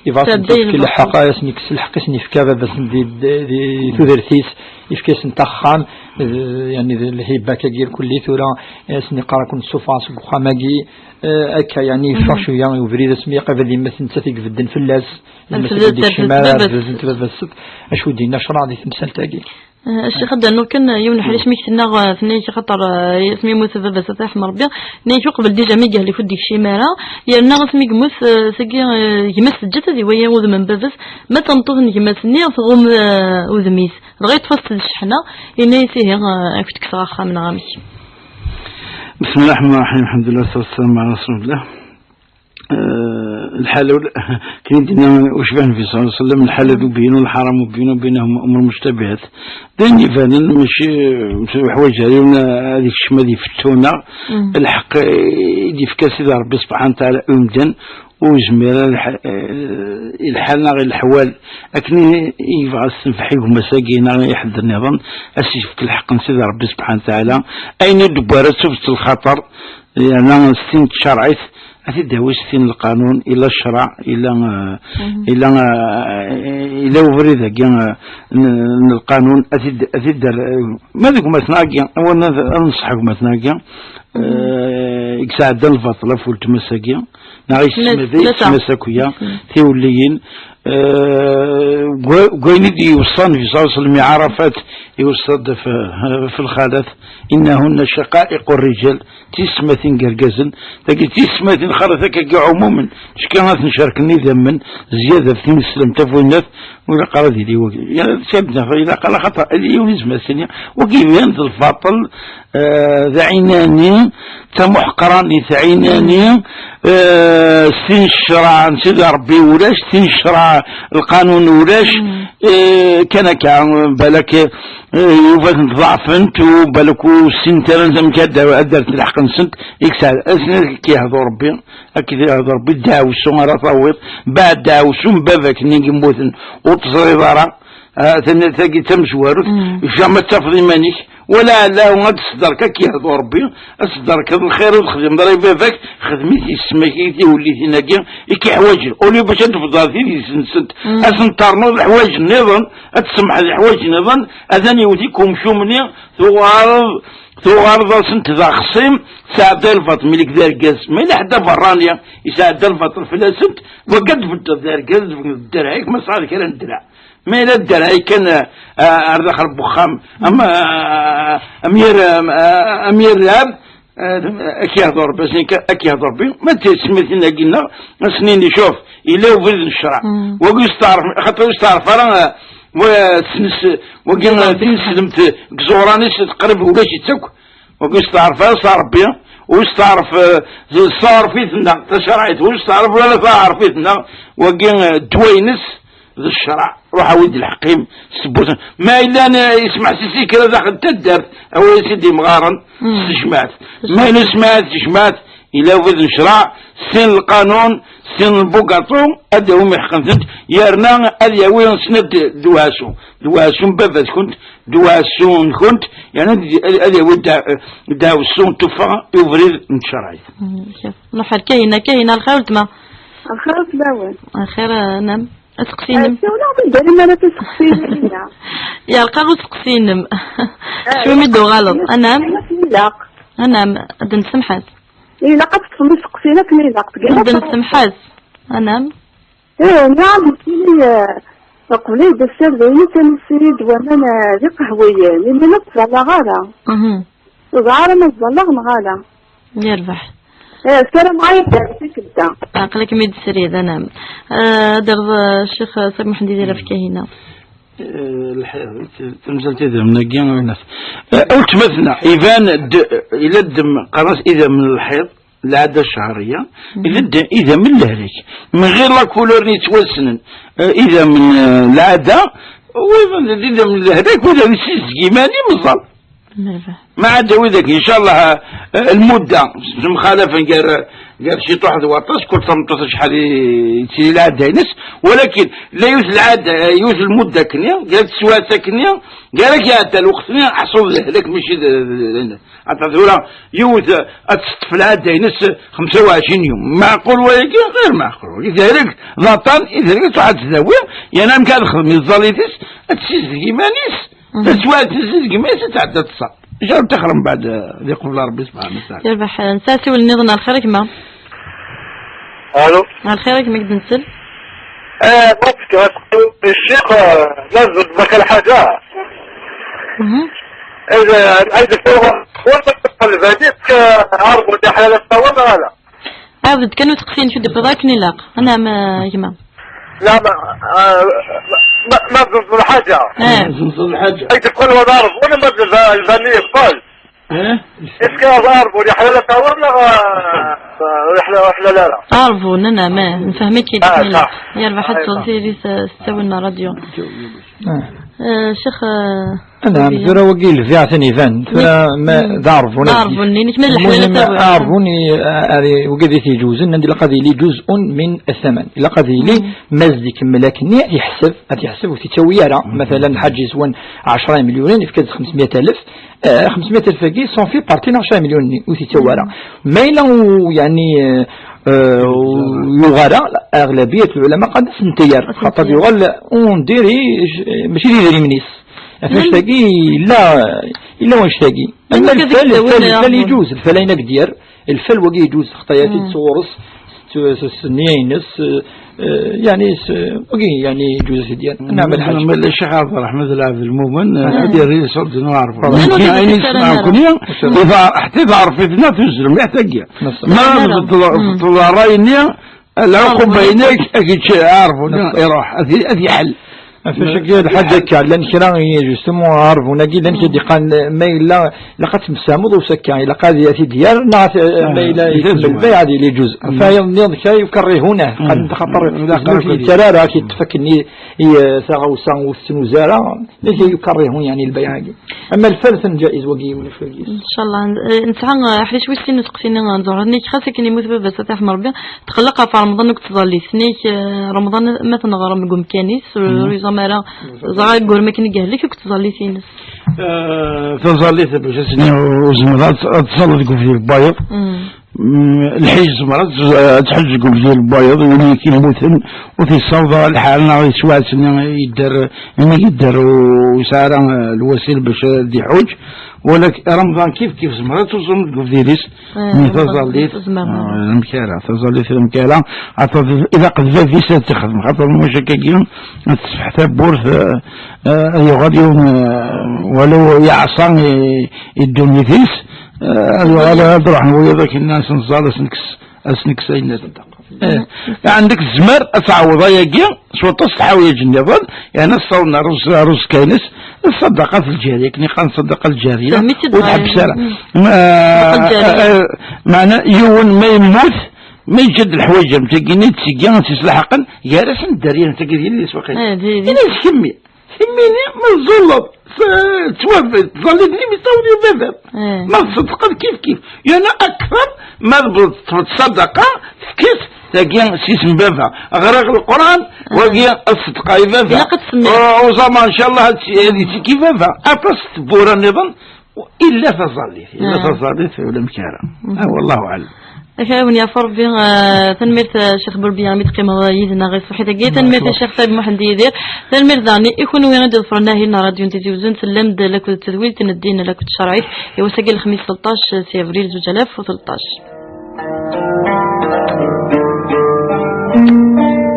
ibɣa ad sen-tefk lḥeqq, ad sen-ikkes lḥeqq i sen-yefka baba-tsen di, di, di tudert-is, yefka-asent axxam, d, yeɛni, d lhiba-agi irkelli, tura, ad sen-iqqar ad ken-ssufɣeɣ seg uxxam-agi, eh, akka, yeɛni, yeffeɣ cwiya i ubrid asmi iqabel yemma-s nettat i ibedden fell-as, yemma-s ur d-ikcim ara, baba-s, acu i d-yenna ccṛeɛ di temsalt-agi? Eh, a Ccix, ad d-rnuɣ kan yiwen n uḥric mi k-tenna, eh, tenna-ak axaṭer, eh, asmi yemmut baba-s, ad t-yerḥem Rebbi, tenna-ak uqbel dija mi yehlek ur d-ikcim ara, yerna asmi yemmut, eh, tagi, eh, gma-s teǧǧa-t ad iwali udem n baba-s, ma d tameṭṭut n gma-s-nni tɣum, eh, udem-is, dɣa yeṭṭef-as-t d cceḥna, yenna-yas ihi, eh, ad k-d-kkseɣ axxam neɣ amek? بسم الله الرحمن الرحيم. الحمد لله والصلاة والسلام على رسول الله. Eh, lḥalal, akken i d-yenna ucbaḥ Nnbi صلى الله عليه وسلم, الحلال بين والحرام بين وبينهما أمور مشتبهات. D ayen ibanen, mačči, mačči yeḥwaǧ ara yiwen ad ikcem ad ifettu-neɣ. Lḥeqq i d-yefka Sidi Ṛebbi سبحانه وتعالى i umdan, ur yezmir ara lḥ-, eh, i lḥal neɣ i leḥwal, akken i, i yebɣa ad s-tenfeḥ i gma-s-agi neɣ i ḥedd nniḍen, ad s-yefk lḥeqq n Sidi Ṛebbi سبحانه وتعالى. Ayen ur d-wwi ara d tubt n lxaṭer, yerna s tin n tcerɛit, ad t-id-tawi s tin n lqanun, illa ccreɛ, illa, eh, illa, eh, illa ubrid-agi, eh, n, n lqanun, ad t-id, ad t-id-, ma d gma-tneɣ-agi, awal ad, ad nṣeḥ gma-tneɣ-agi, eh, i yesɛeddan lbaṭel ɣef weltma-s-agi, neɣ yesmad, yesmad akk, ya, tiwelliyin, eh, deg wa-, deg wayen i d-iweṣṣa Nnbi صلى الله عليه وسلم i Ɛarafat, iweṣṣa-d f, f lxalat, إنهن شقائق الرجال, tiyessetmatin n yergazen, tagi d tiyessetmatin xalat akka i ɛumumen, ticki ad ten-cerken idammen, zzyada ɣef tin n teslemt ɣef winnat, ur ilaq ara ad yili wagi. Ya, tirmt neɣ ilaq ala xaṭer, ala yiwen izmer ad s-yini, wagi iban d lbaṭel, eh, d ɛinani, d tamuḥqranit ɛinani, eh, s tin n ccreɛ n Sidi Ṛebbi ulac, s tin n ccreɛ lqanun ulac, eh, kan akka, balak, eh, yufa-tent ḍeɛfent, u balak ur ssint ara amek ad, ad rrent lḥeqq-nsent, i yesɛa, asen ad k-yehdu Ṛebbi, ad k-yehdu Ṛebbi, ddeɛwessu ara tawiḍ, mbeɛd ddeɛwessu n baba-k-nni yemmuten, ur teẓriḍ ara, ah, tagi d tamezwarut, jamais ad tafeḍ iman-ik, wala ɛla ad tesderk ad k-yehdu Ṛebbi, ad tesderkeḍ lxir ur texdimeḍ ara i baba-k, xdem-it yessetma-k i tiwellitin-agi i k-iḥwaǧen, au lieu bac ad tebḍeḍ ɣer tidist-nsent, ad sen-ternuḍ leḥwayeǧ nniḍen, ad tsemḥeḍ leḥwayeǧ nniḍen, atan yewwet-ik umcum-nni, tuɣaleḍ, tuɣaleḍ-asent d axṣim, tesɛeddaḍ lbaṭel, mi d argaz, ma yella ḥedd aberrani yesɛedda lbaṭel fell-asent, wagi ad tbeddeḍ d argaz, d dderɛ-ik, ma tesɛiḍ kra n ddreɛ. Ma yella dderɛ-ik kan, ah, ar daxel n wexxam, am, ah, am yir, am, ah, am yir lɛebd, ah, ad k-yehdu Ṛebbi, asen kan ad k-yehdu Ṛebbi. Ma d tiyessetmatin-agi-nneɣ, ad sen-nini, cuf, yella ubrid n ccreɛ. Wagi ur yesteɛṛef, axaṭer ur yesteɛṛef ara, ah, wa, tnes-, wagi, ah, tineslemt deg iẓuran-is, qrib ulac-itt akk. Wagi ur yesteɛṛef ara s Ṛebbi, ur yesteɛṛef, ah, s tṣerref-iten-nneɣ, tacerɛit, ur yesteɛṛef ara taɛerfit-nneɣ. Wagi, ah, ddwa-ines, d ccreɛ, ruḥ awi-d lḥeqq-im s tewwurt. Ma yellan, eh, yesmeḥsis-ik kra daxel n taddart, awi-as-id imɣaren s tejmaɛt. Ma yella yesmeḥsis s tejmaɛt, yella ubrid n ccreɛ, sin lqanun, sin lbugaṭu, ad d-awim iḥeqq-nsent, yerna ad yawi snat d, d waɛsu, d waɛsu n baba-tkent, d waɛsu-nkent, yerna ad, ad, ad yawi dda-, ddaɛwessu n tuffɣa i ubrid n tcerɛit. Nruḥ ar Kahina. Kahina, lxir weltma? Lxir fell-awen. Lxir, eh, nam. Aseqsi-inem. Siwleɣ-d, ur d-terrim ara tiseqsiyin-nni. Yeɛreq-aɣ useqsi-inem. Cwi mi d-tuɣaleḍ. Anam? Ilaq. Anam, ad d-nsemḥet. Ilaq ad teṭṭfem iseqsiyen akken ilaq. Ad d-nsemḥet. Anam? Ih, nniɣ-am nekkini, eh, uqbel ad d-aseɣ d ayen kan, ssiri-d waman, eh, d iqehwiyen. Imi ur ttẓallaɣ ara. Mhm. Ur ẓriɣ ara ma ẓẓalleɣ neɣ ala. Yerbeḥ. Eh, ssarameɣ ad d-terr tikkelt-a. Aql-ikem-id srid, anam. Eh, ad d-terreḍ, eh, Ccix Saɛid Muḥend Idir ɣef Kahina. Eh, lḥiḍ, tamsalt idammen-agi, a winnat. Eh, weltma-tneɣ, iban-d, ila ddem, qqaren-as idammen n lḥiḍ, lɛada cchariya, ila dd-, idammen n lehlak. Min ɣir la couleur-nni yettwassnen, eh, idammen, eh, lɛada, u iban-d idammen n lehlak, wid ara yessizdig iman-im, ẓẓal. Merba. Ma ɛad wid-agi, incallah, eh, lmudda, temxalafen gar, Gar ciṭuḥ d waṭas, kul tameṭṭut acḥal i yettili lɛadda-ines, walakin la yiwet lɛadda, yiwet lmudda akkenni, gar teswiɛt akkenni, gar ak iɛedda lweqt-nni, aḥṣul d lehlak, mačči d, d, d, d, ata tura yiwet ad teṭṭef lɛadda-ines xemsa u ɛecrin yum. Meɛqul wayagi? Ɣir meɛqul. Wagi d ahreg d aṭan, i d ahreg ad truḥ ad tdawi, yerna amek ad texdem i tẓallit-is, ad tessizdeg iman-is, taswiɛt tessizdeg iman-is, ad tɛedda teṣṣa. Acu ara ṭṭixer mbeɛd, eh, di qbel Ṛebbi subḥanahu wa taɛala. Yerbeḥ, eh, nesɛa asiwel nniḍen. Ɛelxir a gma. Allo. Ɛelxir a gma, i k-d-nsel. Eh, parce que الشيخ, eh, لازم ذاك الحاجة. Mhm. إذا عندك هو البنات، eh, عرضوا لي حلال الصواب ولا لا؟ Ɛawed-d kan ur teqsineḍ, ur d-tewwiḍ akken ilaq. Anɛam, a gma. لا، ما، آه، ما، ما بظن حاجة. Eh. Ẓẓel ḥaǧa. Ay tebɣa ad aṛebbu, wala ma d lbani yeqqel? Eh? Est-ce que ad aṛebbu yeḥla la tawar neɣ, ah, yeḥla, yeḥla la la? Aṛebbu, nna, ma nfehmik-id. Ah, akken ilaq. Ṣaḥ. Yerbeḥ ad, ah, tsuḍ tili s, s ttawil n ṛṛadyu. Ah. Eh, Ccix, eh, Anɛam, Ṛebbi. Tura wagi lbiɛ atan iban. Tura ma d aṛebbu-nni. D aṛebbu-nni, nekk ma d leḥlal. Lmuhim, ad tawiḍ. Aṛebbu-nni, eh, eh, wagi di tiǧuzen, anda ilaq ad yili جزء من الثمن. Ilaq ad yili, mm, ma zdi kemmel akkenni, ad yeḥseb, ad yeḥseb ur t-yettawi ara. Mm. Matala, lḥaǧ yeswan ɛecra imelyunen, yefka-d xemsmya alef, eh, xemsmya alef-agi, ça en fait partie neɣ ɛecra imelyunen-nni, ur t-yettawi ara. Mm. Ma yella u-, yeɛni, eh, eh, u-, yuɣ ara, aɣlabiya n lɛulama qqaren-d ad as-ntayer, ad as-ntayer. Xaṭer yuɣal, on dirait, mačči d idrimen-is. Ɣef annect-agi yella, yella wannect-agi. Ama lfal, lfal, lfal yeǧuz, lfal ayen ak-d-yerr, lfal wagi yeǧuz, texṭayat-id sɣur-s, s, s, s nniya-ines, eh, eh, yeɛni, s, wagi, yeɛni yeǧuz ad t-id-yerr. Nɛam lḥaǧ. Ma yella Ccix Ɛebderreḥman d Lɛebdelmumen, eh, ad yerr iṣuṛden n uɛerfu. Ayen i tesmaɛ nekkni, iḍa-, ḥetta iḍeɛref-iten-a tuzzel mliḥ tagi. Ma tbeṭṭleḍ, tbeṭṭleḍ ṛṛay-nni, lɛuquba-inek, ad yečč aɛerbu-nni, iruḥ, ad y-, ad yeḥel. Ɣef wacagi lḥaǧa akka, llan kra, i, justement, aɛerbun-agi, llan kra d-iqqan, ma yella, ilaq ad temsehmeḍ usakka, ilaq ad t-id-yerr, neɣ ad, ma yella ikemmel lbay, ad yili yeǧuz. Ɣef wayen nniḍen kra yukerrihun, qqaren-d xaṭer ur yettara ara, ad k-yeṭṭef akken i, i, taɣawsa ur tettnuzu ara, llan kra yukerrihun, yeɛni, lbay-agi. Ama lfal, atan ǧaiz wagi, yiwen lfal. Ncallah, eh, nesɛa, eh, ḥric wis sin n useqsi-nni, eh, n Ẓuhra-nni, xas akken yemmut baba-s, ad t-yerḥem Rebbi, tqelleq ɣef Remḍan akked tẓallit. Nnig, eh, Remḍan ma t-neɣrem deg umkan-is, ur, ur yeẓram ara, ẓra deg wurem akken i yehlek akked tẓallit-ines. Eh, taẓallit, bac ad s-iniɣ, ur tezmireḍ ad, ad tẓalleḍ deg ubrid n wayeḍ. Mm, lḥiǧ tzemreḍ ad, ad tḥeǧǧeḍ deg ubrid n wayeḍ, win i k-yemmuten, ur t-yessaweḍ ara lḥal, neɣ yeswiɛt-nni yedder, imi yedder ur yesɛi ara, eh, lwasil bac ad iḥuǧ. Walakin Remḍan kif kif tzemreḍ ad tuẓumeḍ deg ubrid-is. Eh, mi Remḍan taẓallit, tzemreḍ. Ah, amek ara, taẓallit amek ara, xaṭer ilaq d bab-is ad texdem, xaṭer maca akkagi ad tesbeḥ tawwurt, eh, eh, ad yuɣal yiwen, eh, walaw yeɛṣa i, i ddunit-is, eh, ad yuɣal ad ruḥen wiyaḍ akken ad sen-ẓẓal, ad sen-kkes, ad sen-kkes ayen. Eh, ɛendek tzemreḍ ad tɛawdeḍ ayagi s waṭas n tḥawayeǧ nniḍen, yeɛni ad tessawḍeḍ ɣer uz-, ɣer uẓekka-ines, ṣṣadaqa lǧariya, akken i qqaren ṣṣadaqa lǧariya, ur tḥebbes ara. Mm. Ma, ṣṣadaqa lǧariya. Eh, eh, meɛna yiwen ma yemmut, ma yeǧǧa-d leḥwayeǧ am tagi-nni d tigi ad tt-islaḥaqen, gar-asen dderya n tagi d yelli-s waqila. Eh, di, di. Ini-as kemmi. Imini ma tẓulleḍ, s-, ttwab-, tẓallit-nni mi tawdi baba. Eh. Ma tṣeddqeḍ kif kif. Yerna akter ma tbed-, tbed ṣṣadaqa, tefkiḍ tagi s isem baba. Ɣriɣ Leqran, eh, wagi ṣṣedqa i baba. Ilaq ad tsemmiḍ. U-, uẓama, ncallah, ad tt-, ad ittekki baba. Aṭas n tewwura nniḍen, illa taẓallit. Illa, ah, taẓallit, ulamek ara. Mhm. Ah, wallahu aɛlam. Ak awen yafa Rebbi, eh, tanemmirt, eh, Ccix Burbiya, mi teqqimeḍ yid-neɣ i ṣṣeḥḥit-agi. Tanemmirt i Ccix Saɛid Muḥend Yidir. Tanemmirt daɣen i kunwi i d-iḍefren ahil n ṛṛadyu n Tizi Uzzu. Nsellem-d lakked tedwilt n ddin lakked tcerɛit i wass-agi n lexmis tleṭṭac si abril zuǧ alaf u tleṭṭac.